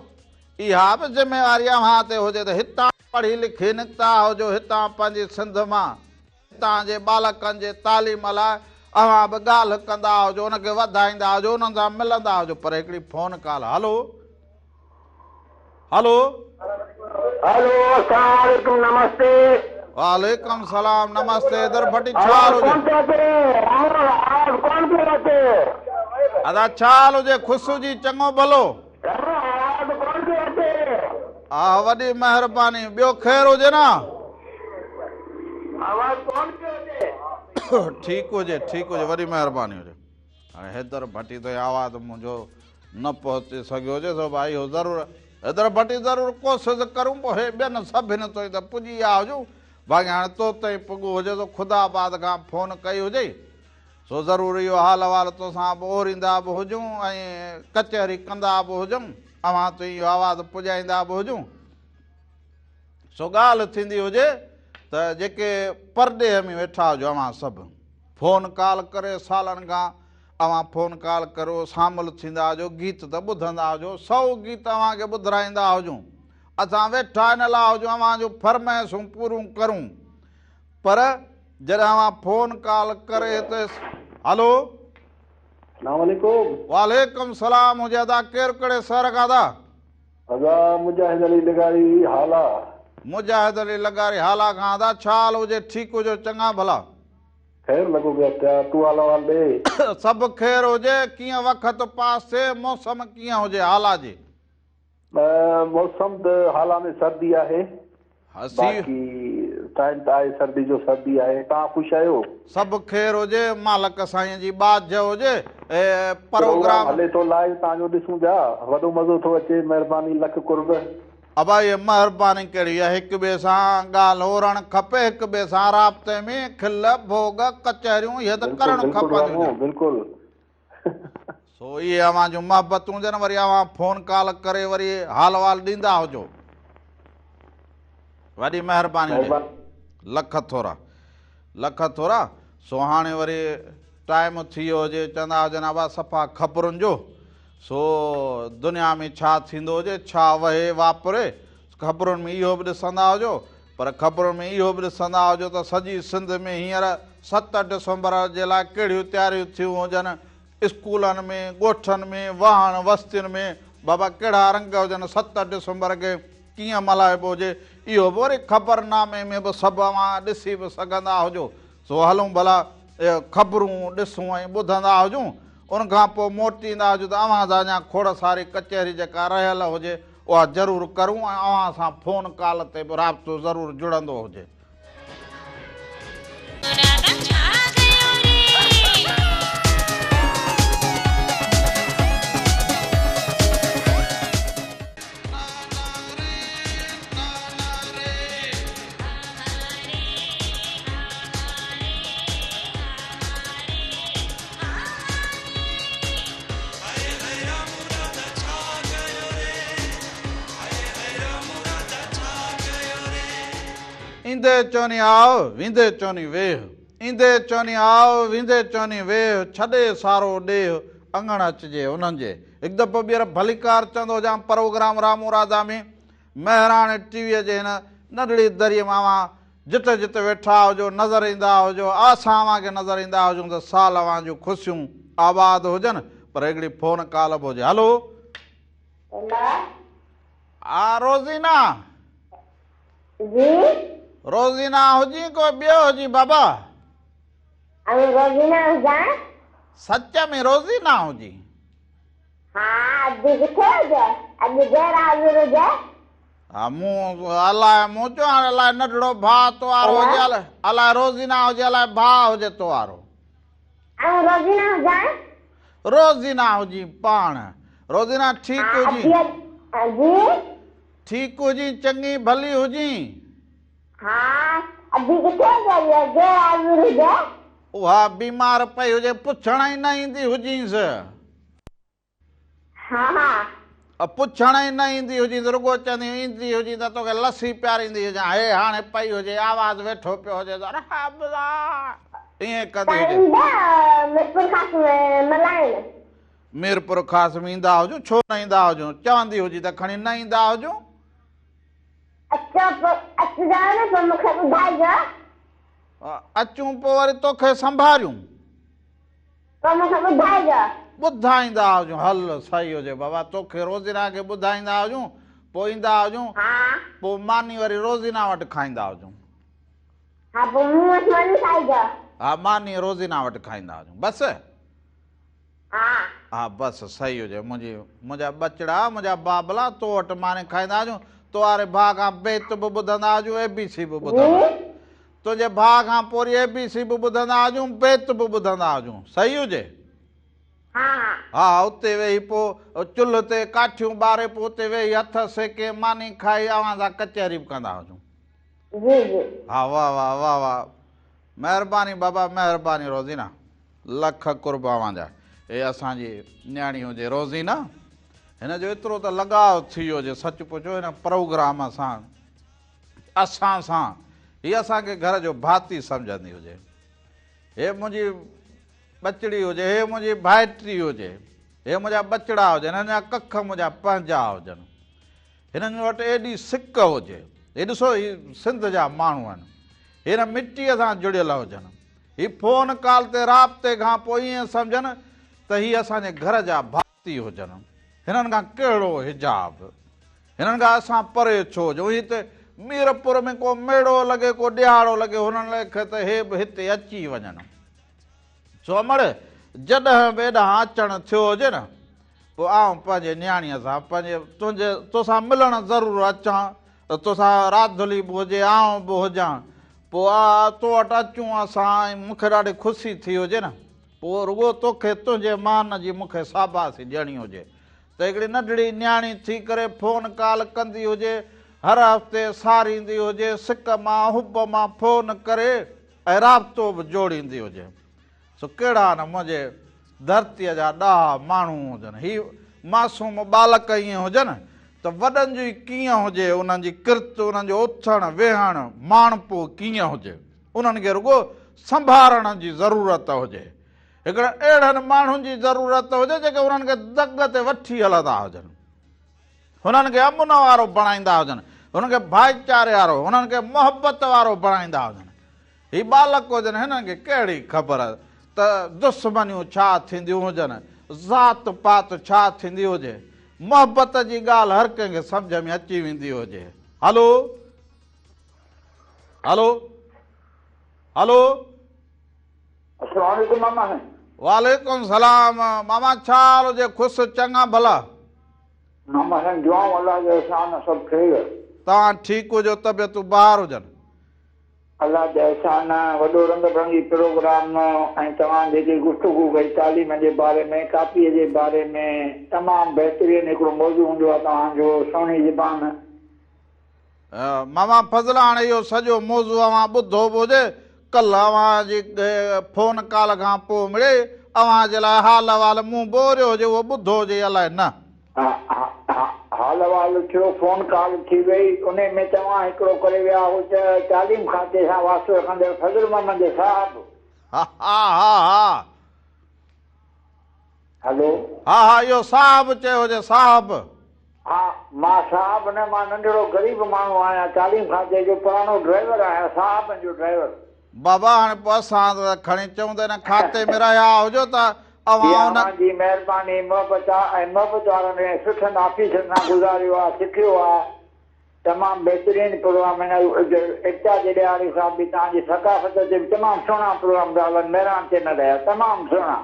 اها به ذميواري اوهان تي هجي ته هتان پڙهي لکي نڪتا هجو، هتان پنهنجي سنڌ مان. هتان جي ٻالڪن جي تعليم لاء اوهان به ڳالهه ڪندا هجو، ان کي وڌائيندا هجو، انهن سان ملندا هجو، پر هڪڙي فون ڪال هلو هلو. هلو اسلام عليڪم نمستي. وعليڪم سلام نمستي در ڀٽي ڇا حال هجي. آواز ڪون پيو اچي آواز ڪون پيو اچي. ادا ڇا حال هجي خوش هجي چڱو ڀلو. آواز ڪون پيو اچي. آه وڏي مهرباني ٻيو خير هجي نه. آواز ڪون پيو اچي. ٺيڪ هجي ٺيڪ هجي وڏي مهرباني هجي. هاڻي حيدر ڀٽي تائين آواز منهنجو نه پهچي سگهيو هجي سو ڀائي اهو ضرور حيدر ڀٽي ضرور ڪوشش ڪرون پوء هي ٻين سڀن تائين ته پڄي ويا هجون باقي هاڻي تو تائين پڳو هجي سو خدا آباد کان فون ڪئي هجئي سو ضرور اهو حال احوال توسان به اوريندا به هجون ۽ ڪچهري ڪندا به هجون اوهان تائين اهو آواز پڄائيندا به هجون. سو ڳالهه ٿيندي هجي ته جيڪي پرڏيهه ۾ ويٺا هجو اوهان سڀ فون ڪال ڪري سالن کان اوهان فون ڪال ڪريو شامل ٿيندا هجو گيت ته ٻڌندا هجو سو گيت اوهان کي ٻڌرائيندا هجون اسان ويٺا ان لاء هجون اوهان جون فرمائشون پوريون ڪرون پر جڏهن اوهان فون ڪال ڪري هتي هلو. سلام عليڪم. وعليڪم سلام هجي ادا ڪير ڪهڙي شهر کان ادا. ادا مجاهد علي لغاري هالا. مجاهد علي لغاري هالا کان ادا ڇا حال هجي ٺيڪ هجو چڱا ڀلا. خير لڳو پيو آ تون حال احوال ڏي. سڀ خير هجي ڪيئن وقت پاس ٿئي موسم ڪيئن هجي هالا جي. موسم ته هالا ۾ سردي آهي. باقي ٽائيم ته آهي سردي جو سردي آهي توهان خوش آهيو. سڀ خير هجي مالڪ سائين جي ٻاجهه هجي پروگرام پروگرام هلي ٿو لائيو توهان جو ڏسون پيا وڏو مزو ٿو اچي مهرباني لک قرب. ابا هي مهرباني ڪهڙي آهي هڪ ٻئي سان ڳالهه اورڻ کپي هڪ ٻئي سان رابطي ۾ کل ڀوڳ ڪچهريون اهي ته بلڪل ڪرڻ بلڪل کپنديون رامو بلڪل. سو اهي اوهان جون محبتون هجن وري اوهان فون ڪال ڪري وري حال احوال ڏيندا هجو وڏي مهرباني هجي لک ٿورا لک ٿورا سو هاڻي وري ٽائيم ٿي ويو هجي چوندا هجن ابا صفا خبرن جو سو دنيا ۾ ڇا ٿيندو هجي ڇا وهي واپري خبرن ۾ اهو به ڏسندا هجو پر خبرن ۾ اهو به ڏسندا هجو ته سڄي سنڌ ۾ هينئر ست ڊسمبر جي لاء ڪهڙيون تياريون ٿيون هجن، اسڪولن ۾، ڳوٺن ۾، واهڻ وستين ۾ بابا ڪهڙا رنگ هجن، ست ڊسمبر کي ڪيئن ملهائبو هجي، اهو به وري خبرنامي ۾ به سڀ اوهان ڏسي به سگهندا هجو. سو هلون ڀلا اهي خبرون ڏسون ۽ ٻڌندا هجون، ان کان پوء موٽي ايندا هجون ته اوهان سان اڃا کوڙ ساري ڪچهري جيڪا رهيل هجي، اها ضرور ڪرون ۽ اوهان سان فون ڪال تي به رابطو ضرور جڙندو هجي. ايندي چوني آء، ويندي چوني ويهه. ايندي چوني آء، ويندي چوني ويهه، ڇڏي سارو ڏيهه، اڱڻ اچجي انهن جي. هڪ دفعو ٻيهر ڀليڪار چوندو هجان پروگرام رامون راڌا ۾. مهراڻ ٽي ويء جي هن ننڍڙي دريء مان اوهان جتي جتي ويٺا هجو نظر ايندا هجو، اسان اوهان کي نظر ايندا هجون ته سال اوهان جون خوشيون آباد هجن، پر هڪڙي فون ڪال به هجي. هلو. هيلو. ها روزينا. جي. روزينا هجين ڪو ٻيو هجين بابا. آئون روزينا هجان. سچ ۾ روزينا هجين. ها ادي ڪٿي هجي اڄ غير حاضر هجي. ها مون الائي مون چيو هاڻي الائي ننڍڙو ڀاء تو وارو هجي الائي الائي روزينا هجي الائي ڀاء هجي تو وارو. آئون روزينا هجان. روزينا هجين پاڻ. روزينا ٺيڪ هجين. ها جي. ٺيڪ هجين چڱي ڀلي هجين. ها ادي ڪٿي هجي اڄ غير حاضر هجي. اها بيمار پئي هجي پڇڻ ئي نه ايندي هجينس. ها ها. پڇڻ ئي نه ايندي هجينس رڳو چوندي ايندي هجين ته توکي لسي پياريندي هجان هي هاڻي پئي هجي آواز ويٺو پيو هجي ته ائين ڪندي هجي. تان ايندا ميرپورخاص ۾ ملائڻ. ميرپورخاص ۾ ايندا هجون ڇو نه ايندا هجون چوندي هجي ته کڻي نه ايندا هجون. اچو پوء اچجو نه پوء مونکي ٻڌائجو. اچون پوء وري توکي سنڀاريون. پوء مون کي ٻڌائجو. ٻڌائيندا هجون. هل صحيح هجي بابا توکي روزينا کي ٻڌائيندا هجون پوء ايندا هجون ها. پوء ماني وري روزينا وٽ کائيندا هجون. ها پوء مون وٽ ماني کائجو. ها ماني روزينا وٽ کائيندا هجون بس. ها. ها بس صحيح هجي منهنجي منهنجا ٻچڙا منهنجا بابلا تو وٽ ماني کائيندا هجون تو واري ڀاء کان بيت به ٻڌندا هجون اي بي سي به ٻڌندا تنهنجي ڀاء کان پوري اي بي سي به ٻڌندا هجون بيت به ٻڌندا هجون صحيح هجي. ها ها. ها اتي ويهي پوء چلهه تي ڪاٺيون ٻاري پوء اتي ويهي هٿ سيڪي ماني کائي اوهان سان ڪچهري به ڪندا هجون. جي جي. ها واه واه واه واه مهرباني بابا مهرباني روزينا. لک قرب اوهان جا. هي اسان جي نياڻي هجي روزينا هن جو ايترو ته لڳاء ٿي ويو جي سچ پڇو هن پروگرام سان اسان سان هي اسان کي گهر جو ڀاتي سمجهندي هجي هي منهنجي ٻچڙي هجي هي منهنجي ڀائٽي هجي هي منهنجا ٻچڙا هجن هنن جا ڪک منهنجا پنهنجا هجن هنن وٽ ايڏي سڪ هجي. هي ڏسو هي سنڌ جا ماڻهو آهن. هي هن مٽيء سان جڙيل هجن. هي فون ڪال تي رابطي کان پوء ائين سمجهن ته هي اسان جي گهر جا ڀاتي هجن. هنن کان ڪهڙو حجاب. هنن کان اسان پري ڇو هجون. هي ته ميرپور ۾ ڪو ميڙو لڳي ڪو ڏهاڙو لڳي هنن ليکي ته هي به هتي اچي وڃن. سو امڙ جڏهن به ايڏانهن اچڻ ٿيو هجي نه پوء آئون پنهنجي نياڻيء سان پنهنجي تنهنجي توسان ملڻ ضرور اچان ته توسان راڌلي به هجي آئون به هجان پوء آ تو وٽ اچون اسان ۽ مون کي ڏاڍي خوشي ٿي هجي نه پوء رڳو توکي تنهنجي مان جي مون کي شاباسي ڏيڻي هجي ته هڪڙي ننڍڙي نياڻي ٿي ڪري فون ڪال ڪندي هجي هر هفتي ساريندي هجي سڪ مان حب مان فون ڪري ۽ رابطو به جوڙيندي هجي. سو ڪهڙا نه منهنجي ڌرتيء جا ڏاها ماڻهو هجن. هي معصوم ٻالڪ ائين هجن ته وڏن جي ڪيئن هجي، انهن جي ڪرت، انهن جو اٿڻ ويهڻ، ماڻهپو ڪيئن هجي. انهن کي رڳو سنڀارڻ جي ضرورت هجي. هڪڙن اهڙن ماڻهن جي ضرورت هجي جيڪي انهن کي دڳ تي وٺي هلندا هجن. هنن کي امن وارو بڻائيندا هجن، هنن کي ڀائيچاري وارو، هنن کي محبت وارو بڻائيندا هجن. هي ٻالڪ هجن، هنن کي ڪهڙي خبر ته دشمنيون ڇا ٿينديون هجن، ذات پات ڇا ٿيندي هجي. محبت جي ڳالهه هر ڪنهن کي سمجهه ۾ اچي ويندي هجي. هلو! هلو! هلو! السلام عليڪم ماما سائين. وعليڪم السلام ماما ڇا حال هجي خوش چڱا ڀلا. ماما سائين دعائون الله جو احسان آ سڀ خير. توهان ٺيڪ هجو طبيعتون بهار هجن. الله جا احسان وڏو رنگ برنگي پروگرام ۽ توهان جيڪي گفتگو ڪئي تعليم جي باري ۾ ڪاپي جي باري ۾ تمام بهترين هڪڙو موضوع هوندو آ توهان جو سهڻي زبان. ماما فضل هاڻي اهو سڄو موضوع اوهان ٻڌو به هجي ڪلهه اوهان جي فون ڪال کان پوء مڙئي اوهان جي لاء حال احوال مون به اوريو هجي اهو ٻڌو هجي الائي نه. حال احوال ٿيو فون ڪال ٿي وئي انهي ۾ توهان هڪڙو ڪري ويا هو ته تعليم کاتي سان واسطو رکندڙ فضل محمد صاحب. ها ها ها. هلو. ها ها اهو صاحب چيو هجي صاحب. ها مان صاحب نه مان ننڍڙو غريب ماڻهو آهيان تعليم کاتي جو پراڻو ڊرائيور آهيان صاحبن جو ڊرائيور. بابا هاڻي پوء اسان ته کڻي چئون ته ان کاتي ۾ رهيا هجو ته اوهان ان. اوهان جي مهرباني محبت آ ۽ محبت وارن ۽ سٺن آفيسرن سان گذاريو آ سکيو آ تمام بهترين پروگرام هن ايڪتا جي ڏهاڙي سان به توهان جي ثقافت تي به تمام سهڻا پروگرام ٿا هلن مهراڻ چينل جا تمام سهڻا.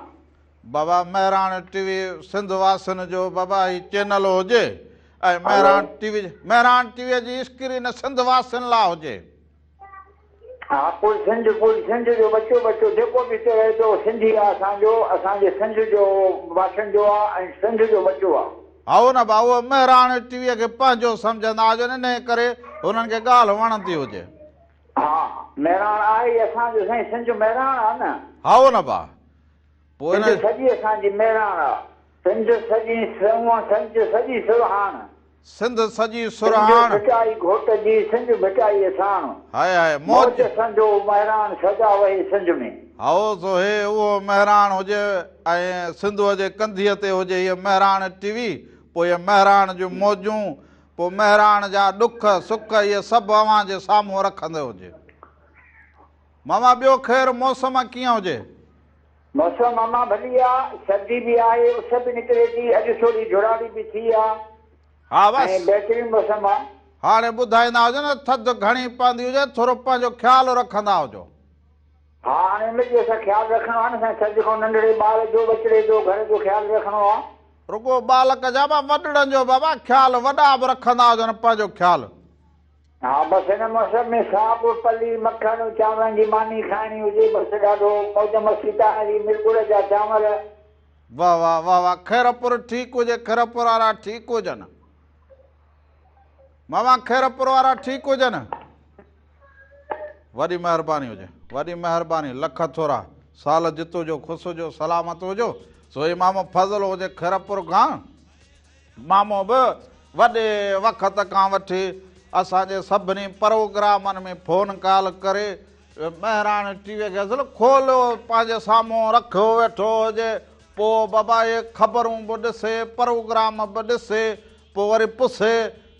بابا مهراڻ ٽي وي سنڌ واسين جو بابا هي چينل هجي ۽ Mehran T V Mehran T V جي اسڪرين سنڌ واسين لا هجي. ها پوري سنڌ پوري سنڌ جو ٻچو ٻچو جيڪو به هتي رهي ٿو سنڌي آ اسان جو اسان جي سنڌ جو باشندو آ ۽ سنڌ جو ٻچو آ. هائو نه ڀاء اهي مهراڻ ٽي وي کي پنهنجو سمجهندا هجن انهي ڪري هنن کي ڳالهه وڻندي هجي. ها مهراڻ آهي ئي اسان جو سائين سنڌ مهراڻ آ نه. هائو نه ڀاء پوء سنڌ سڄي اسان جي مهراڻ آ. سنڌ سڄي سونهن سنڌ سڄي سرهاڻ. سنڌ سڄي سرهاڻ. سنڌ ڀٽائي گهوٽ جي سنڌ ڀٽائيء ساڻ. هاء هاء موج. موج سندو مهراڻ سدا وهي سنڌ ۾. هائو سو هي اهو مهراڻ هجي ۽ سنڌوء جي ڪنڌيء تي هجي هيء مهراڻ ٽي وي، پوء هيء مهراڻ جون موجون، پوء مهراڻ جا ڏک سک اهي سڀ اوهان جي سامهون رکندي هجي. ماما ٻيو خير موسم ڪيئن هجي؟ موسم ماما ڀلي آ، سردي به آهي، اس به نڪري ٿي، اڄ ٿوري جهڙاڙي به ٿي آ ها بس. ۽ بهترين موسم آ. هاڻي ٻڌائيندا هجو نه ٿڌ گهڻي پوندي هجي ٿورو پنهنجو خيال رکندا هجو. ها هاڻي ان جو اسان خيال رکڻو آ نه سائين ٿڌ کان ننڍڙي ٻار جو ٻچڙي جو گهر جو خيال رکڻو آ. رڳو ٻالڪ جا به وڏڙن جو بابا خيال وڏا به رکندا هجن پنهنجو خيال. ها بس هن موسم ۾ ساڳ، پلي، مکڻ، چانورن جي ماني کائڻي هجي بس ڏاڍو موج مستي تان جي ملگڙ جا چانور. واه واه واه واه خيرپور ٺيڪ هجي خيرپور وارا ٺيڪ هجن ماما خيرپور وارا ٺيڪ هجن وڏي مهرباني هجي وڏي مهرباني لک ٿورا سال جت هجو خوش هجو سلامت هجو سو هي مامو فضل هجي خيرپور کان مامو به وڏي وقت کان وٺي اسان جي سڀني پروگرامن ۾ فون ڪال ڪري مهراڻ ٽي وي کي اصل کوليو پنهنجي سامهون رکيو ويٺو هجي پوء بابا اهي خبرون به ڏسي پروگرام به ڏسي پوء وري پسي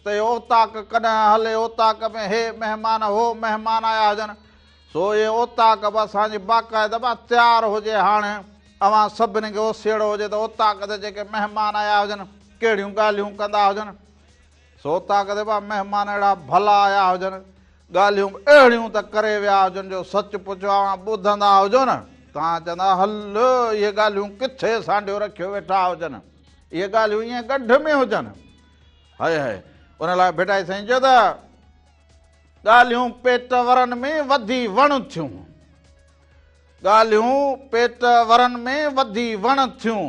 ته اهي اوطاق ڪڏهن هلي اوطاق ۾ هي مهمان هو مهمان آيا هجن سو اهي اوطاق به اسان جي باقاعده به تيار هجي هاڻي اوهان سڀني کي اوسيئڙو هجي ته اوطاق تي جيڪي مهمان آيا هجن ڪهڙيون ڳالهيون ڪندا هجن سو اوطاق تي به مهمان اهڙا ڀلا آيا هجن ڳالهيون به اهڙيون ته ڪري ويا هجن جو سچ پڇو اوهان ٻڌندا هجو نه توهان چوندا هل اهي ڳالهيون ڪٿي سانڍيو رکيو ويٺا هجن اهي ڳالهيون ائين ڳنڍ ۾ هجن هئي هئي ان لاء ڀٽائي سائين چيو ته ڳالهيون پيٽ ورن ۾ وڌي وڻ ٿيون. ڳالهيون پيٽ ورن ۾ وڌي وڻ ٿيون،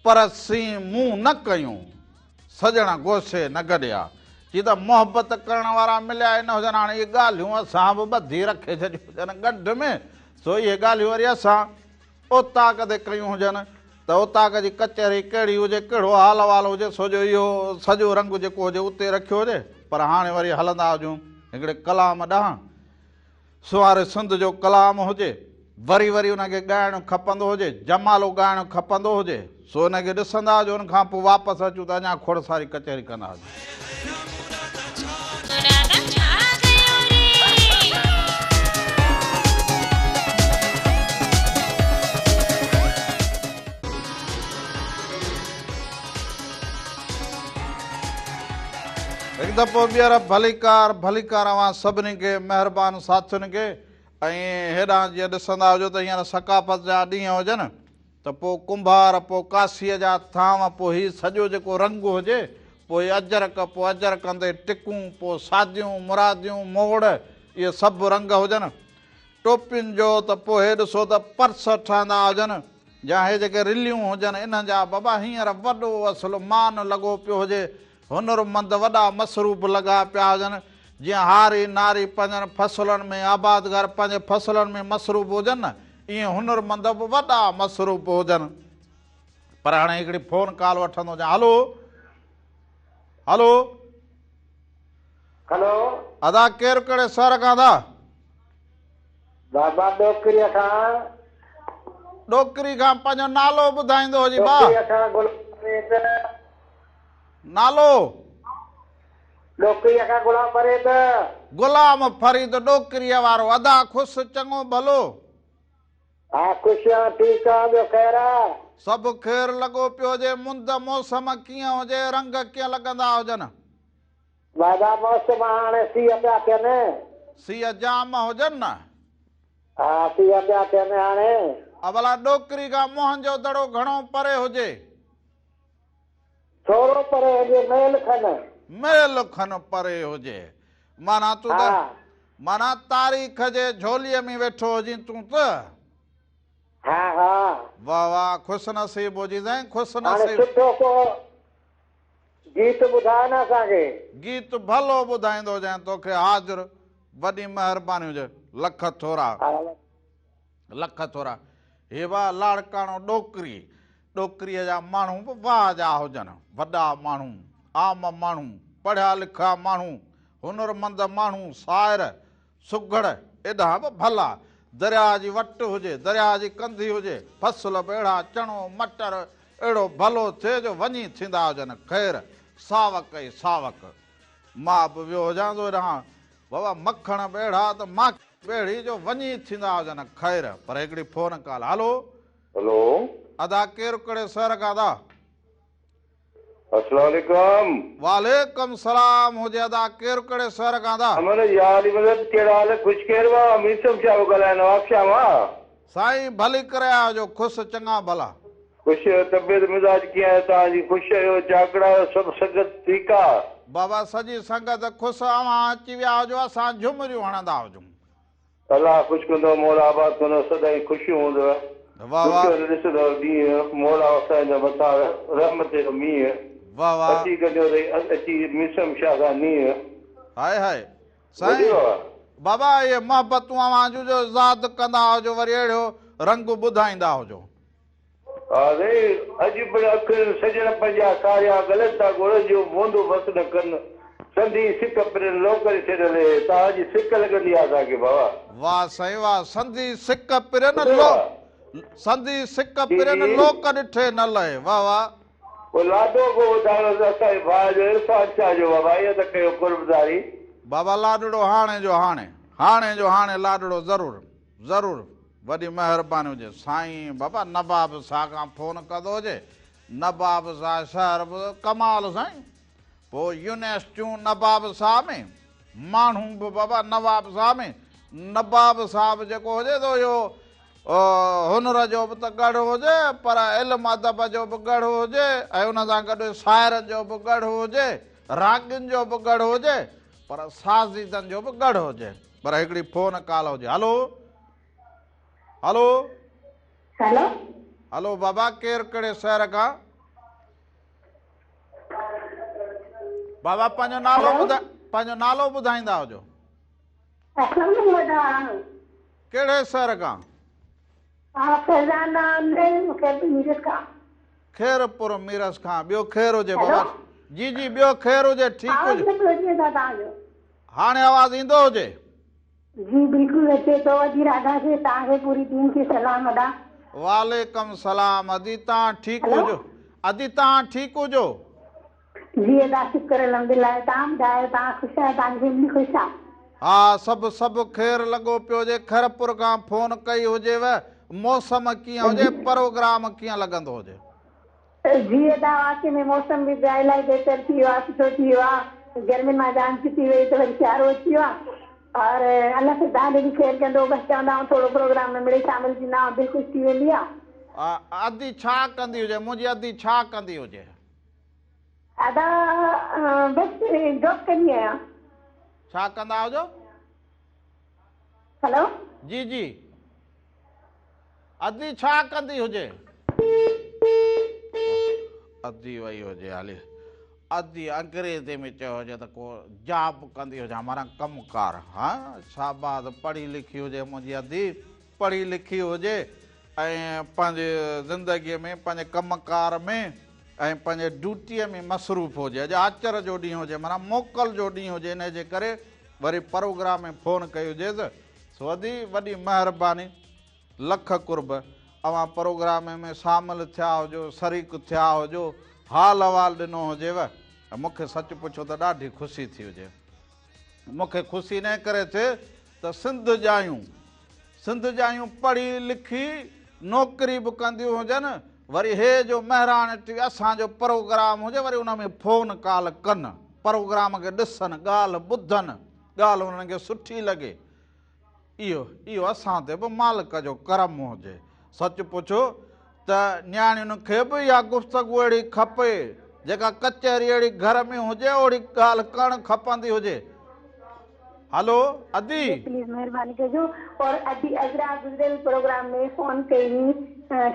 پر سين مون نه ڪيون، سڄڻ گوشي نه گڏيا. چي ته محبت ڪرڻ وارا مليا ئي نه هجن، هاڻي اهي ڳالهيون اسان به ٻڌي رکي ڇڏيون هجن ڳنڍ ۾، سو اهي ڳالهيون وري اسان اوطاق تي ڪيون هجن ته اوطاق جي ڪچهري ڪهڙي هجي، ڪهڙو حال احوال هجي، سو جو اهو سڄو رنگ جيڪو هجي اتي رکيو هجي، پر هاڻي وري هلندا هجون هڪڙي ڪلام ڏانهن، سنواري سنڌ جو ڪلام هجي، وري وري ان کي ڳائڻ کپندو هجي، جمالو ڳائڻ کپندو هجي، سو ان کي ڏسندا هجون، ان کان پوء واپس اچون ته اڃا کوڙ ساري ڪچهري ڪندا هجون. هڪ دفعو ٻيهر ڀليڪار ڀليڪار اوهان سڀني کي مهربان ساٿين کي ۽ هيڏانهن جيئن ڏسندا هجو ته هينئر ثقافت جا ڏينهن هجن. ته پوء ڪنڀار، پوء ڪاسيء جا ٿانو، پوء هي سڄو جيڪو رنگ هجي، پوء هي اجرڪ، پوء اجرڪن تي ٽڪون، پوء ساديون، مراديون، موڙ، اهي سڀ رنگ هجن. ٽوپين جو ته پوء هي ڏسو ته پرس ٺهندا هجن يا هي جيڪي رليون هجن انهن جا بابا هينئر وڏو اصل مان لڳو پيو هجي. هنرمند وڏا مصروف لڳا پيا هجن. جيئن هاري ناري پنهنجن فصلن ۾ آبادگار پنهنجي فصلن ۾ مصروف هجن نه ايئن هنرمند به وڏا مصروف هجن. پر هاڻي هڪڙي فون ڪال وٺندو هجان. هلو. هلو. هلو. ادا ڪير ڪهڙي شهر کان ادا؟ بابا ڏوڪريء کان. ڏوڪري کان پنهنجو نالو ٻڌائيندو هجي با. ڏوڪريء کان غلام فريد. نالو؟ ڏوڪريء کان غلام فريد. غلام فريد ڏوڪريء وارو ادا خوش چڱو ڀلو. ها خوش آهيان ٺيڪ آهيان ٻيو خير آ. سڀ خير لڳو پيو هجي مند موسم ڪيئن هجي رنگ ڪيئن لڳندا هجن. بابا موسم هاڻي سيء پيا ٿين. سيء جام هجن نه. ها سيء پيا ٿين هاڻي. ڀلا ڏوڪري کان موهن جو دڙو گهڻو پري هجي. ٿورو پري هجي ميل کن. ميل کن پري هجي. معنيٰ تون ته ها. معنيٰ تاريخ جي جهوليء ۾ ويٺو هجين تون ته. ها ها. واه واه خوش نصيب هجين سائين خوش هاڻي نصيب. سٺو ڪو گيت ٻڌاء نه اسان کي. گيت ڀلو ٻڌائيندو هجين توکي حاضر وڏي مهرباني هجي لک ٿورا. ها. لک ٿورا. هي واهه لاڙڪاڻو ڏوڪري، ڏوڪريء جا ماڻهو به واهه جا هجن. وڏا ماڻهو، عام ماڻهو، پڙهيا لکيا ماڻهو، هنرمند ماڻهو، شاعر، سگهڙ، ايڏا به ڀلا. درياهه جي وٽ هجي، درياهه جي ڪنڌي هجي، فصل به اهڙا چڻو، مٽر اهڙو ڀلو ٿئي جو وڃي ٿيندا هجن. خير، ساوڪ ئي ساوڪ. مان به ويو هجان ٿو هيڏانهن. بابا مکڻ به اهڙا ته ماکي به اهڙي جو وڃي ٿيندا هجن. خير پر هڪڙي فون ڪال. هلو. هلو. ادا ڪير ڪهڙي شهر کان ادا. السلام عليڪم. وعليڪم سلام هجي ادا ڪير ڪهڙي شهر کان ادا. امر يا علي مدد ڪهڙا حال خوش خير وا امير صاحب شاهه پيو ڳالهايان نواب شاهه مان. سائين ڀلي ڪري آيا هجو خوش چڱا ڀلا. خوش آهيو طبيعت مزاج ڪيئن آهي توهان جي خوش آهيو چاڪڙا آهيو سڀ سنگت ٺيڪ آ. بابا سڄي سنگت خوش اوهان اچي ويا هجو اسان جهمريون هڻندا هجون. الله خوش ڪندو مولا آباد ڪندو سدائين خوشيون هوندو واه واه. ڏکيو نه ڏسندو ڏينهن مولا وسائيندو مٿان رحمت جو مينهن واه واه. اچي ڳنڍيو اٿئي اچي ميثم شاهه سان نينهن. هائي هائي سائين ٻڌيو. بابا اهي محبتون اوهان جون جو زاد ڪندا هجو وري اهڙو رنگ ٻڌائيندا هجو. ها سائين اڄ پڻ اکرين سڄڻ پنهنجا ساريا ڳلن تان ڳوڙهن جون بوندون بس نه ڪن سندي سڪ پرين لوڪ ڏٺي نه لهي توهان جي سڪ لڳندي آ اسان کي بابا. واه سائين واه سندي سڪ پرين ٻڌو لو آ. سندي سڪ جي پرين جي. لوڪ ڏٺي نه لهي واه واه. پوء لاڏو ڪو ٻڌايو ته اسان جي ڀاء جو عرفان شاهه جو بابا ائين ته ڪيو قربداري. بابا لاڏڙو هاڻي جو هاڻي هاڻي جو هاڻي لاڏڙو ضرور ضرور وڏي مهرباني هجي سائين بابا نواب شاهه کان فون ڪندو هجي نواب شاهه شهر به ڪمال سائين پوء يونيورسٽيون نواب شاهه ۾ ماڻهو به بابا نواب شاهه ۾ نواب صاحب جيڪو هجي ٿو اهو هنر جو به ته ڳڙهه هجي پر علم ادب جو به ڳڙهه هجي ۽ ان سان گڏ شاعرن جو به ڳڙهه هجي راڳين جو به ڳڙهه هجي پر سازيدن جو به ڳڙهه هجي پر هڪڙي فون ڪال هجي هلو هلو هلو هلو بابا ڪير ڪهڙي شهر کان بابا پنهنجو نالو ٻڌا پنهنجو نالو ٻڌائيندا هجو. ڪهڙي شهر کان؟ خيرپور ميرس کان ٻيو خير هجي بابا جي جي ٻيو خير هجي ٺيڪ هجي هاڻي آواز ايندو هجي. جي بلڪل اچي ٿو ادي راڌا کي توهان کي پوري ٽيم کي سلام ادا. وعليڪم سلام ادي توهان ٺيڪ هجو ادي توهان ٺيڪ هجو. جي ادا شڪر الحمدلله توهان ٻڌايو توهان خوش آهيو توهان جي فيملي خوش آ. ها سڀ سڀ خير لڳو پيو هجي خيرپور کان فون ڪئي هجيو موسم ڪيئن هجي پروگرام ڪيئن لڳندو هجي. جي ادا واقعي ۾ موسم به ٻيا الائي بهتر ٿي ويو آ سٺو ٿي ويو آ گرمين مان جان ڇٽي وئي ته وري سيارو اچي ويو آ اور الله سائين توهان ڏي به خير ڪندو بس چوندا آهيون ٿورو پروگرام ۾ مڙئي شامل ٿيندا آهيون دل خوش ٿي ويندي آ. ادي ڇا ڪندي هجي؟ منهنجي ادي ڇا ڪندي هجي؟ ادا بس جاب ڪندي آهيان. ڇا ڪندا هجو؟ هلو. جي جي ادي ڇا ڪندي هجي؟ ادي وئي هجي هلي. ادي انگريزي ۾ چيو هجي ته ڪو جاب ڪندي هجان معنيٰ ڪم ڪار. ها شاباس پڙهي لکي هجي منهنجي ادي پڙهي لکي هجي ۽ پنهنجي زندگي ۾ پنهنجي ڪم ڪار ۾ ۽ پنهنجي ڊيوٽيء ۾ مصروف هجي. اڄ آچر جو ڏينهن هجي معنيٰ موڪل جو ڏينهن هجي انهيء جي ڪري وري پروگرام ۾ فون ڪئي هجيس. سو ادي وڏي مهرباني لک قرب اوهان پروگرام ۾ شامل ٿيا هجو شريڪ ٿيا هجو حال احوال ڏنو هجيو ۽ مون کي سچ پڇو ته ڏاڍي خوشي ٿي هجي. مون کي خوشي انهيء ڪري ٿئي ته سنڌ ڄايون سنڌ ڄايون پڙهي لکي نوڪري به ڪنديون هجن وري هي جو مهراڻ ٽي وي اسان جو پروگرام هجي وري ان ۾ فون ڪال ڪن پروگرام کي ڏسن ڳالهه ٻڌن ڳالهه انهن کي سٺي لڳي اهو اهو اسان تي به مالڪ جو ڪرم هجي سچ پڇو ته نياڻين کي به اها گفتگو اهڙي کپي جيڪا ڪچهري اهڙي گهر ۾ هجي اوڙي ڳالهه ڪرڻ کپندي هجي. هلو ادي. پليز مهرباني ڪجو اور ادي عذرا گذريل پروگرام ۾ فون ڪئي هئي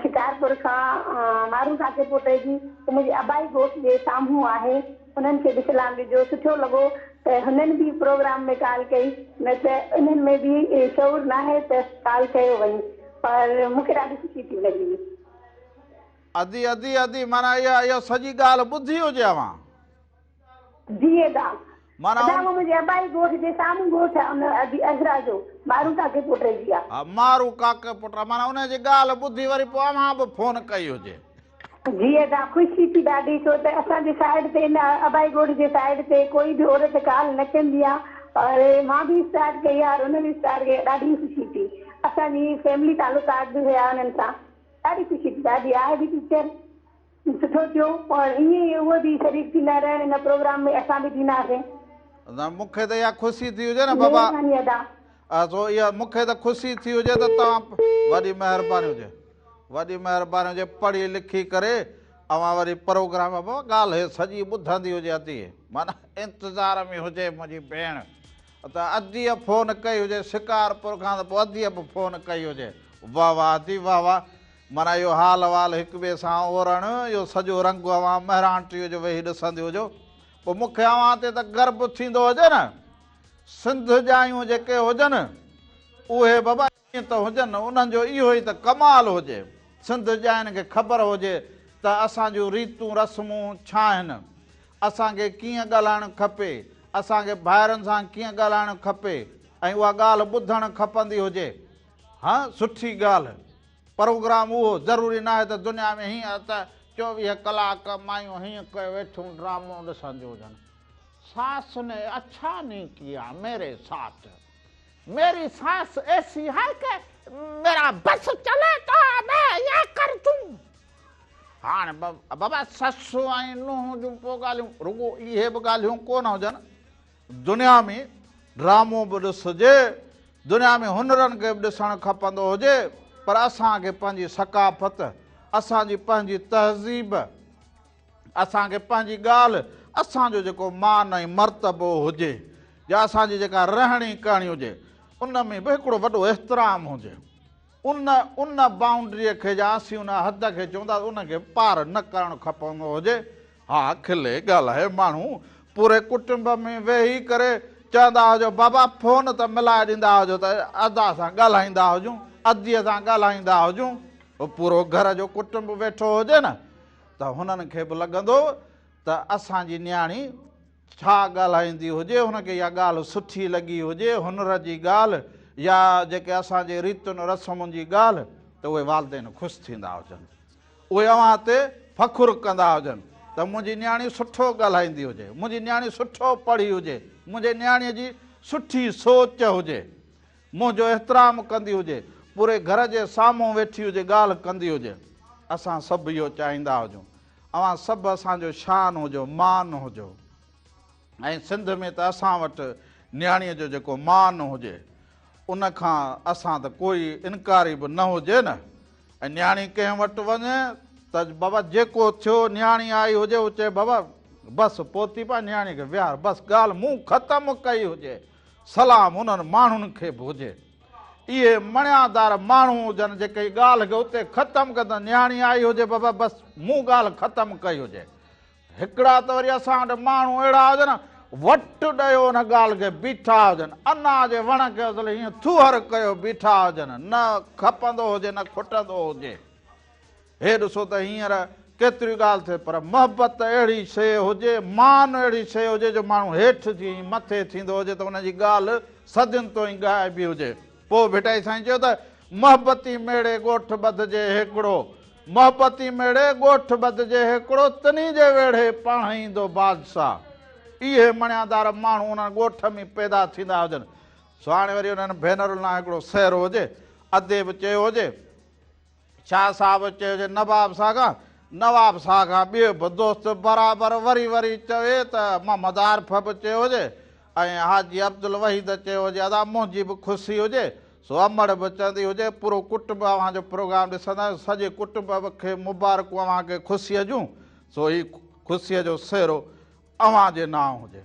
شڪارپور کان مارو ڪاڪي پوٽي جي ته منهنجي ابائي ڳوٺ جي سامهون آهي انهن کي به سلام ڏجو سٺو لڳو ته هنن به پروگرام ۾ ڪال ڪئي نه ته انهن ۾ به شعور ناهي ته ڪال ڪيو وڃي پر مون کي ڏاڍي خوشي ٿي ان جي به. ادي ادي ادي معنيٰ اها اها سڄي ڳالهه ٻڌي هجي اوهان. جي ادا. معنيٰ ادا ان. اهو منهنجي ابائي ڳوٺ جي سامهون ڳوٺ آهي ان ادي عذرا جو مارو ڪاڪي پوٽي جي آ. ها مارو ڪاڪي پٽ معنيٰ ان جي ڳالهه ٻڌي وري پوء اوهان به فون ڪئي هجي. جي ادا خوشي ٿي ڏاڍي ڇو ته اسان جي سائيڊ تي ان ابائي ڳوٺ جي سائيڊ تي ڪوئي به عورت ڪال نه ڪندي آ پر مان به اسٽارٽ ڪئي آ اور ان به اسٽارٽ ڪئي آ ڏاڍي خوشي ٿي اسان جي فيملي تعلقات به هيا انهن سان ڏاڍي خوشي ٿي ڏاڍي آهي به ٽيچر سٺو ٿيو اور ائين ئي اهي به شريڪ ٿيندا رهن ان پروگرام ۾ اسان به ٿينداسين. نه مون کي ته اها خوشي ٿي هجي نه بابا. مهرباني ادا. سو اها مون کي ته خوشي ٿي هجي ته توهان وڏي مهرباني هجي وڏي مهرباني هجي پڙهي لکي ڪري اوهان وري پروگرام بابا ڳالهه هي سڄي ٻڌندي هجي ادي معنيٰ انتظار ۾ هجي منهنجي ڀيڻ ته اديء فون ڪئي هجي شڪارپور کان ته پوء اديء به فون ڪئي هجي واه واه ادي واه واه معنيٰ اهو حال احوال هڪ ٻئي سان اورڻ، اهو سڄو رنگ اوهان مهراڻ ٽي وي جو ويهي ڏسندي هجو، پوء مون کي اوهان تي ته گرب ٿيندو هجي نه. سنڌ ڄايون جيڪي هجن، اهي بابا ائين ته هجن، انهن جو اهو ئي ته ڪمال هجي. سنڌ ڄاين کي خبر هجي ته اسان جون ريتون رسمون ڇا آهن، اسان کي ڪيئن ڳالهائڻ کپي، اسان کي ڀائرن سان ڪيئن ڳالهائڻ کپي ۽ اها ڳالهه ٻڌڻ کپندي هجي. ها سٺي ڳالهه. پروگرام اهو ضروري ناهي ته دنيا ۾ هيئن ته 24 ڪلاڪ مايون هيئن ڪيو ويٺيون ڊرامو ڏسنديون هجن. ساس ني اڇا نهين ڪيا ميري ساٿ. ميري ساس ايسي هي ڪه ميرا بس چلي تو مين يه ڪر دون. هاڻ بابا سس ۽ نونهن جون پوء ڳالهيون رڳو اهي به ڳالهيون ڪونه هجن. دنيا ۾ ڊرامو به ڏسجي، دنيا ۾ هنرن کي به ڏسڻ کپندو هجي، پر اسان کي پنهنجي ثقافت، اسان جي پنهنجي تهذيب، اسان کي پنهنجي ڳالهه، اسان جو جيڪو مان ۽ مرتبو هجي يا اسان جي جيڪا رهڻي ڪهڻي هجي، ان ۾ به هڪڙو وڏو احترام هجي. ان ان بائونڊريء کي يا اسين ان حد کي چون ٿا ته ان کي پار نه ڪرڻ کپندو هجي. ها کلي ڳالهائي ماڻهو پوري ڪٽنب ۾ ويهي ڪري چوندا هجو بابا فون ته ملائي ڏيندا هجو ته ادا سان ڳالهائيندا هجون اديء سان ڳالهائيندا هجون پورو گهر جو ڪٽنب ويٺو هجي نه ته هنن کي به لڳندو ته اسان جي نياڻي ڇا ڳالهائيندي هجي هن کي اها ڳالهه سٺي لڳي هجي هنر جي ڳالهه يا جيڪي اسان جي ريتن رسمن جي ڳالهه ته اهي والدين خوش ٿيندا هجن. اهي اوهان تي فخر ڪندا هجن ته منهنجي نياڻي سٺو ڳالهائيندي هجي، منهنجي نياڻي سٺو پڙهي هجي، منهنجي نياڻيء جي سٺي سوچ هجي، منهنجو احترام ڪندي هجي، پوري گهر جي سامهون ويٺي هجي ڳالهه ڪندي هجي. اسان سڀ اهو چاهيندا هجون. اوهان سڀ اسان جو شان هجو، مان هجو. ۽ سنڌ ۾ ته اسان وٽ نياڻيء جو جيڪو مان هجي، ان کان اسان ته ڪوئي انڪاري به نه هجي نه. ۽ نياڻي ڪنهن وٽ وڃي ته بابا جيڪو ٿيو نياڻي آئي هجي هو چئي بابا بس پوتي پا نياڻي کي ويهار بس ڳالهه مون ختم ڪئي هجي سلام انهن ماڻهن کي به هجي اهي مڻيادار ماڻهو هجن جيڪي ڳالهه کي اتي ختم ڪندا نياڻي آئي هجي بابا بس مون ڳالهه ختم ڪئي هجي هڪڙا ته وري اسان وٽ ماڻهو اهڙا هجن، وٽ ڏيو ان ڳالهه کي بيٺا هجن، انا جي وڻ کي اصل هيئن ٿوهر ڪيو بيٺا هجن، نه کپندو هجي نه کٽندو هجي. هي ڏسو ته هينئر ڪيتري ڳالهه ٿئي پر محبت اهڙي شيء هجي، مان اهڙي شيء هجي جو ماڻهو هيٺ ٿي ۽ مٿي ٿيندو هجي ته ان جي ڳالهه صدين توئين ڳائبي هجي. پوء ڀٽائي سائين چيو ته، محبتي ميڙي ڳوٺ ٻڌجي هيڪڙو، محبتي ميڙي ڳوٺ ٻڌجي هيڪڙو، تني جي ويڙهي پاڻ ايندو بادشاهه. اهي مڻيادار ماڻهو انهن ڳوٺ ۾ پيدا ٿيندا هجن. سو هاڻي وري انهن ڀينرن لاء هڪڙو سهرو هجي. ادي به چيو هجي. شاهه صاحب چيو هجي نواب صاحب کان، نواب صاحب کان ٻيو به دوست برابر وري وري چوي ته محمد عارف به چيو هجي ۽ حاجي عبدالوحيد چيو هجي ادا منهنجي به خوشي هجي سو امڙ به چوندي هجي پورو ڪٽنب اوهان جو پروگرام ڏسندا آهيون سڄي ڪٽنب کي مبارڪون اوهان کي خوشيء جون سو هي خوشيء جو سهرو اوهان جي نانء هجي.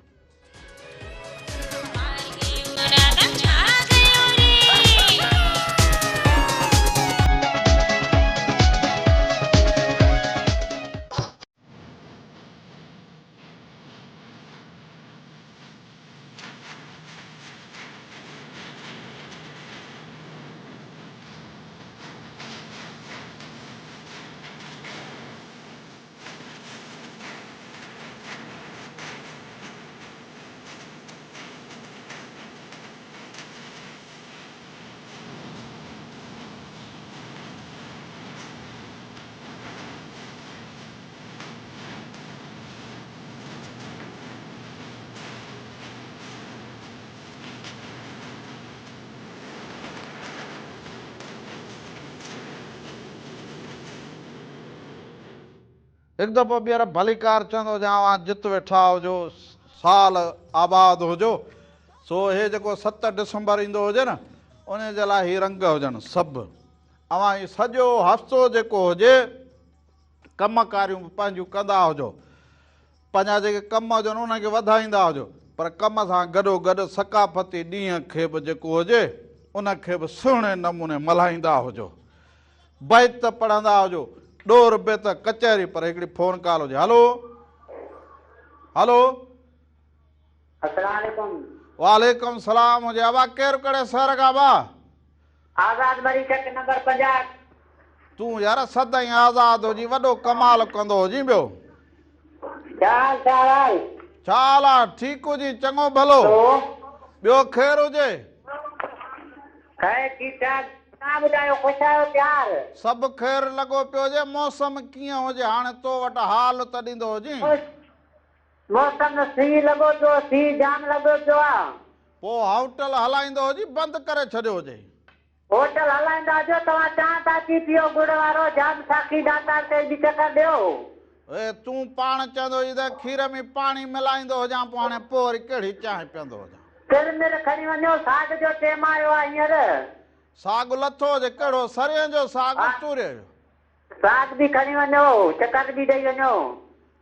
هڪ دفعو ٻيهر ڀليڪار چوندو هجان اوهان جت ويٺا هجو سال آباد هجو سو هي جيڪو 7 ڊسمبر ايندو هجي نه ان جي لاء هي رنگ هجن سڀ اوهان هي سڄو هفتو جيڪو هجي ڪم ڪاريون به پنهنجون ڪندا هجو پنهنجا جيڪي ڪم هجن انهن کي وڌائيندا هجو پر ڪم سان گڏو گڏ ثقافتي ڏينهن کي به جيڪو هجي ان کي به سهڻي نموني ملهائيندا هجو بيت پڙهندا هجو ڏور بيت ڪچهري پر هڪڙي فون ڪال هجي هلو هلو. السلام عليڪم. وعليڪم سلام هجي ابا ڪير ڪهڙي شهر کان ابا. آزاد مري چڪ نمبر 50. تون يار سدائين آزاد هجين وڏو ڪمال ڪندو هجين ٻيو. ڇا حال ڇا حال. ڇا حال آ ٺيڪ هجين چڱو ڀلو ٻيو خير هجي. خير ٺيڪ ٺاڪ توهان ٻڌايو خوش آهيو پيار. سڀ خير لڳو پيو هجي موسم ڪيئن هجي هاڻي تو وٽ حال ته ڏيندو هجين. موسم سيء لڳو پيو سيء جام لڳو پيو آ. پوء هوٽل هلائيندو هجي بند ڪري ڇڏيو هجي. هوٽل هلائيندا هجو توهان چانهه ٿا اچي پيئو ڳڙ وارو جام ساقي ڏاتار تي به چڪر ڏيو. اي تون پاڻ چوندو هجين ته کير ۾ پاڻي ملائيندو هجان پوء هاڻي پوء وري ڪهڙي چانهه پيئندو هجان. تر مر کڻي وڃو ساڳ جو ٽيم آيو آ هينئر. ساڳ لٿو هجي ڪهڙو سرينهن جو ساڳ توريء جو. ساڳ به کڻي وڃو چڪر به ڏئي وڃو.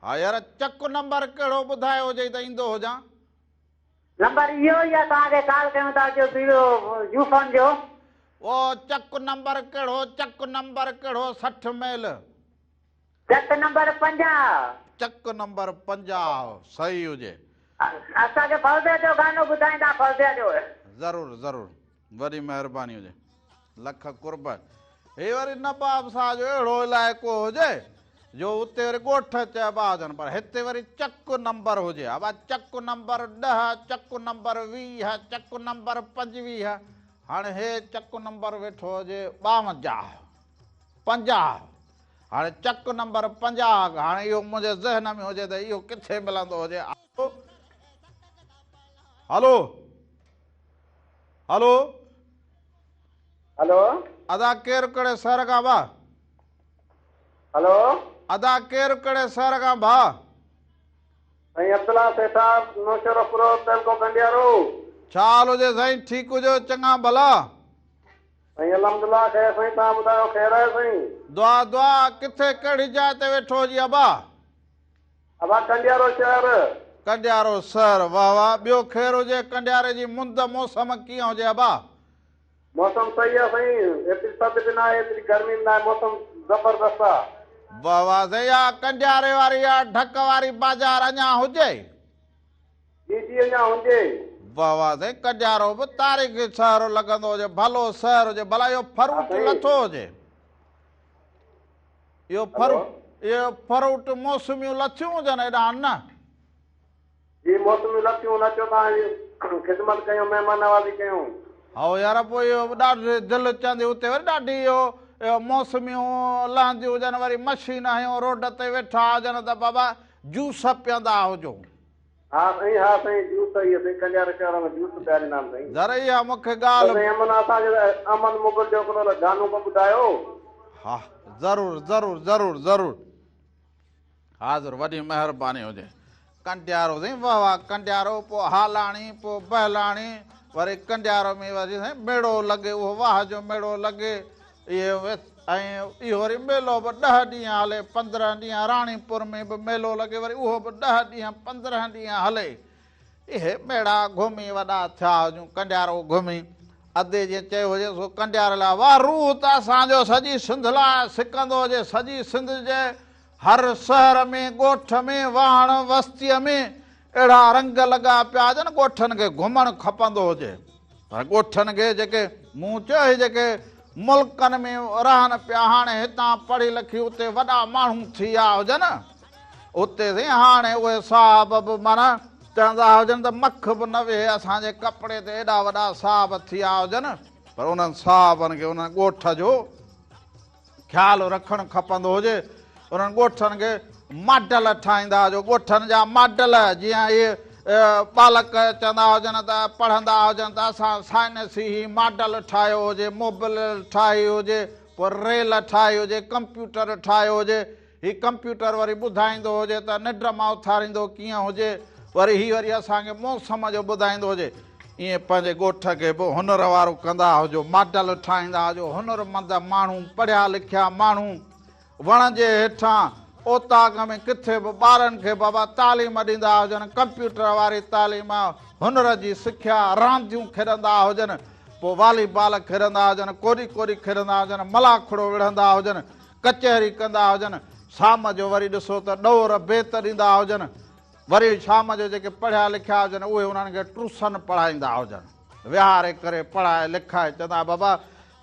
ها يار چڪ نمبر ڪهڙو ٻڌايو هجئي ته ايندو هجان. نمبر اهو ئي آ توهان کي ڪال ڪيون ٿا جو پيڙو يو فون جو. او چڪ نمبر ڪهڙو چڪ نمبر ڪهڙو 60 ميل. چڪ نمبر 50. چڪ نمبر 50 صحيح هجي. اسان کي فوزيه جو گانو ٻڌائيندا فوزيه جو. ضرور ضرور وڏي مهرباني هجي لک قرب. هي وري نواب صاحب جو اهڙو علائقو هجي جو اتي وري ڳوٺ چئبا هجن پر هتي وري چڪ نمبر هجي ابا چڪ نمبر 10 چڪ نمبر 20 چڪ نمبر 25 هاڻي هي چڪ نمبر ويٺو هجي 52 50 هاڻي چڪ نمبر 50 هاڻي اهو منهنجي ذهن ۾ هجي ته اهو ڪٿي ملندو هجي. هلو هلو هلو ادا ڪير ڪهڙي شهر کان ڀا؟ هلو ادا ڪير ڪهڙي شهر کان ڀا؟ سائين عبدالله سيٺا نوشهروفروز تعلقو ڪنڊيارو. ڇا حال هجي سائين ٺيڪ هجو چڱا ڀلا؟ سائين الحمدلله خير سائين توهان ٻڌايو خير آهي سائين. دعا دعا ڪٿي ڪهڙي جاء تي ويٺو هجي ابا. ابا ڪنڊيارو شهر. ڪنڊيارو شهر واه واه ٻيو خير هجي ڪنڊياري جي مند موسم ڪيئن هجي ابا. موسم صحيح آ سائين ايتري ٿڌ به ناهي ايتري گرمي به ناهي موسم زبردست آ. واه واه سائين اها ڪنڊياري واري اها ڍڪ واري بازار اڃان هجي. جي جي اڃا هجي. واه واه سائين ڪنڊيارو به تاريخي شهر لڳندو هجي ڀلو شهر هجي ڀلا اهو فروٽ لٿو هجي اهو فروٽ اهو فروٽ موسميون لٿيون هجن هيڏانهن نه. جي موسميون لٿيون هن اچو توهان جي خدمت ڪيون مهمان نوازي ڪيون. هائو يار پوء اهو ڏاڍي دل چوندي اتي وري ڏاڍي اهو موسميون لهنديون هجن وري مشين هنيو روڊ تي ويٺا هجن ته بابا جوس پيئندا هجو. ها سائين ها سائين جوس اهي سائين ڪنڊياري شهر ۾ جوس پياريندا آهن سائين. ذرا اها مون کي ڳالهه. سائين امن اسان کي احمد مغل جو هڪڙو گانو ڪو ٻڌايو. ها ضرور ضرور ضرور ضرور حاضر وڏي مهرباني هجي. ڪنڊيارو سائين واه واه ڪنڊيارو پوء هالاڻي پوء بهلاڻي وري ڪنڊيارو ۾ وري سائين ميڙو لڳي اهو واهه جو ميڙو لڳي اهي ۽ اهو وري ميلو به ڏهه ڏينهن هلي، 15 ڏينهن راڻيپور ۾ به ميلو لڳي وري اهو به ڏهه ڏينهن 15 ڏينهن هلي. اهي ميڙا گهمي وڏا ٿيا هجون، ڪنڊيارو گهمي. ادي جيئن چيو هجي سو ڪنڊياري لاء واهه روح ته اسان جو سڄي سنڌ لاء سڪندو هجي، سڄي سنڌ جي هر شهر ۾، ڳوٺ ۾، واهڻ وستيء ۾ اهڙا رنگ لڳا پيا هجن، ڳوٺن کي گهمڻ کپندو هجي. پر ڳوٺن کي جيڪي مون چيو هي جيڪي ملڪن ۾ رهن پيا هاڻي هتان پڙهي لکي اتي وڏا ماڻهو ٿي ويا هجن اتي سائين هاڻي اهي صاحب به معنيٰ چوندا هجن ته مک به نه ويهي اسان جي ڪپڙي تي ايڏا وڏا صاحب ٿي ويا هجن پر انهن صاحبن کي انهن ڳوٺ جو خيال رکڻ کپندو هجي. انهن ڳوٺن کي ماڊل ٺاهيندا هجو، ڳوٺن جا ماڊل جيئن اهي ٻالڪ چوندا هجن ته پڙهندا هجن ته اسان سائنسي هي ماڊل ٺاهيو هجي، موبل ٺاهي هجي، پوء ريل ٺاهي هجي، ڪمپيوٽر ٺاهيو هجي. هي ڪمپيوٽر وري ٻڌائيندو هجي ته ننڊ مان اٿاريندو ڪيئن هجي، وري هي وري اسان کي موسم جو ٻڌائيندو هجي. ائين پنهنجي ڳوٺ کي به هنر وارو ڪندا هجو، ماڊل ٺاهيندا هجو، هنرمند ماڻهو، پڙهيا لکيا ماڻهو وڻ جي هيٺان اوطاق ۾ ڪٿي به ٻارن کي بابا تعليم ڏيندا هجن، ڪمپيوٽر واري تعليم، هنر جي سکيا، رانديون کيڏندا هجن، پوء والي بال کيڏندا هجن، ڪوڏي ڪوڏي کيڏندا هجن، ملاکڙو وڙهندا هجن، ڪچهري ڪندا هجن، شام جو وري ڏسو ته ڏور بيت ڏيندا هجن، وري شام جو جيڪي پڙهيا لکيا هجن اهي انهن کي ٽوسن پڙهائيندا هجن، ويهاري ڪري پڙهائي لکائي چوندا بابا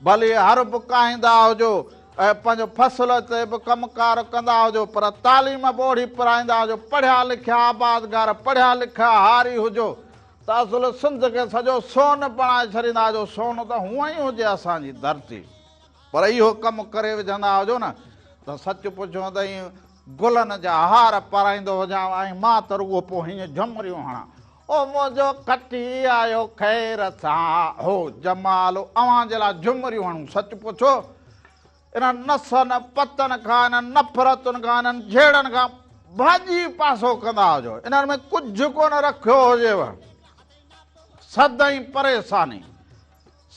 ڀلي هر به ڪاهيندا هجو ۽ پنهنجو فصل تي به ڪم ڪار ڪندا هجو پر تعليم به اوڙي پرائيندا هجو، پڙهيا لکيا آبادگار، پڙهيا لکيا هاري هجو ته اصل سنڌ کي سڄو سون بڻائي ڇڏيندا هجو، سون ته هونئن ئي هجي اسان جي ڌرتي. پر اهو ڪم ڪري وجهندا هجو نه ته سچ پڇو ته ائين گلن جا هار پارائيندو هجان ۽ مان ته رڳو پوء هيئن جهمريون هڻان. او منهنجو کٽي آيو خير سان هو جمال اوهان جي لاء جهمريون هڻون. سچ پڇو انهن نسن پتن کان انهن نفرتن کان انهن جهيڙن کان ڀاڄي پاسو ڪندا هجو. انهن ۾ ڪجهه ڪونه رکيو هجيو. سدائين پريشاني.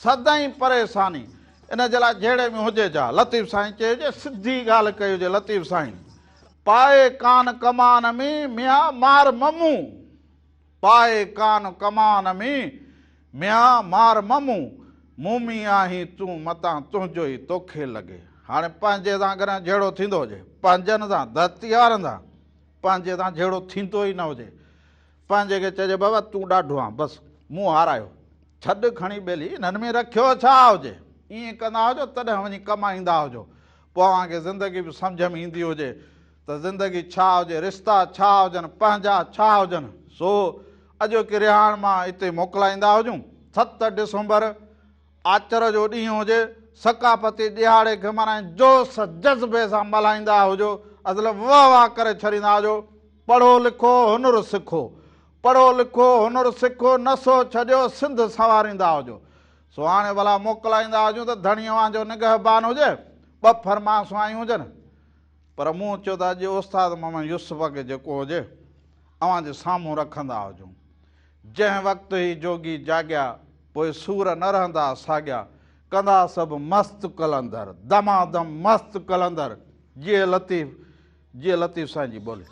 سدائين پريشاني ان جي لاء جهيڙي ۾ هجي جا لطيف سائين چيو هجي سڌي ڳالهه ڪئي هجي لطيف سائين پائي ڪان ڪمان ۾ ميان مار ممون پائي ڪان ڪمان ۾ ميان مار ممون مومي آهين تون متان تنهنجو ئي توکي لڳي هاڻي پنهنجي سان ڪڏهن جهيڙو ٿيندو هجي پنهنجن سان ڌرتي وارن سان پنهنجي سان جهيڙو ٿيندو ئي نه هجي پنهنجي کي چئجي بابا تون ڏاڍو آن بس مون هارايو ڇڏ کڻي ٻيلي انهن ۾ رکيو ڇا هجي ائين ڪندا هجو تڏهن وڃي ڪمائيندا هجو پوء اوهان کي زندگي به سمجهه ۾ ايندي هجي ته زندگي ڇا هجي رشتا ڇا هجن پنهنجا ڇا هجن سو اڄوڪي رهاڻ مان اتي موڪلائيندا هجون 7 ڊسمبر آچر جو ڏينهن هجي، ثقافتي ڏهاڙي کي معنيٰ جوش جذبي سان ملهائيندا هجو، اصل واهه واهه ڪري ڇڏيندا هجو، پڙهو لکو هنر سکو، پڙهو لکو هنر سکو، نشو ڇڏيو سنڌ سنواريندا هجو. سو هاڻي ڀلا موڪلائيندا هجون ته ڌڻي اوهان جو نگهبان هجي، ٻه فرمانسون آيون هجن، پر مون چيو ته اڄ استاد محمد يوسف کي جيڪو هجي اوهان جي سامهون رکندا هجون. جنهن وقت هي جوڳي جاڳيا، پوء سور نه رهندا ساڳيا. ڪندا سڀ مست قلندر، دمادم مست قلندر. جيئي لطيف، جيئي لطيف سائين جي ٻولي.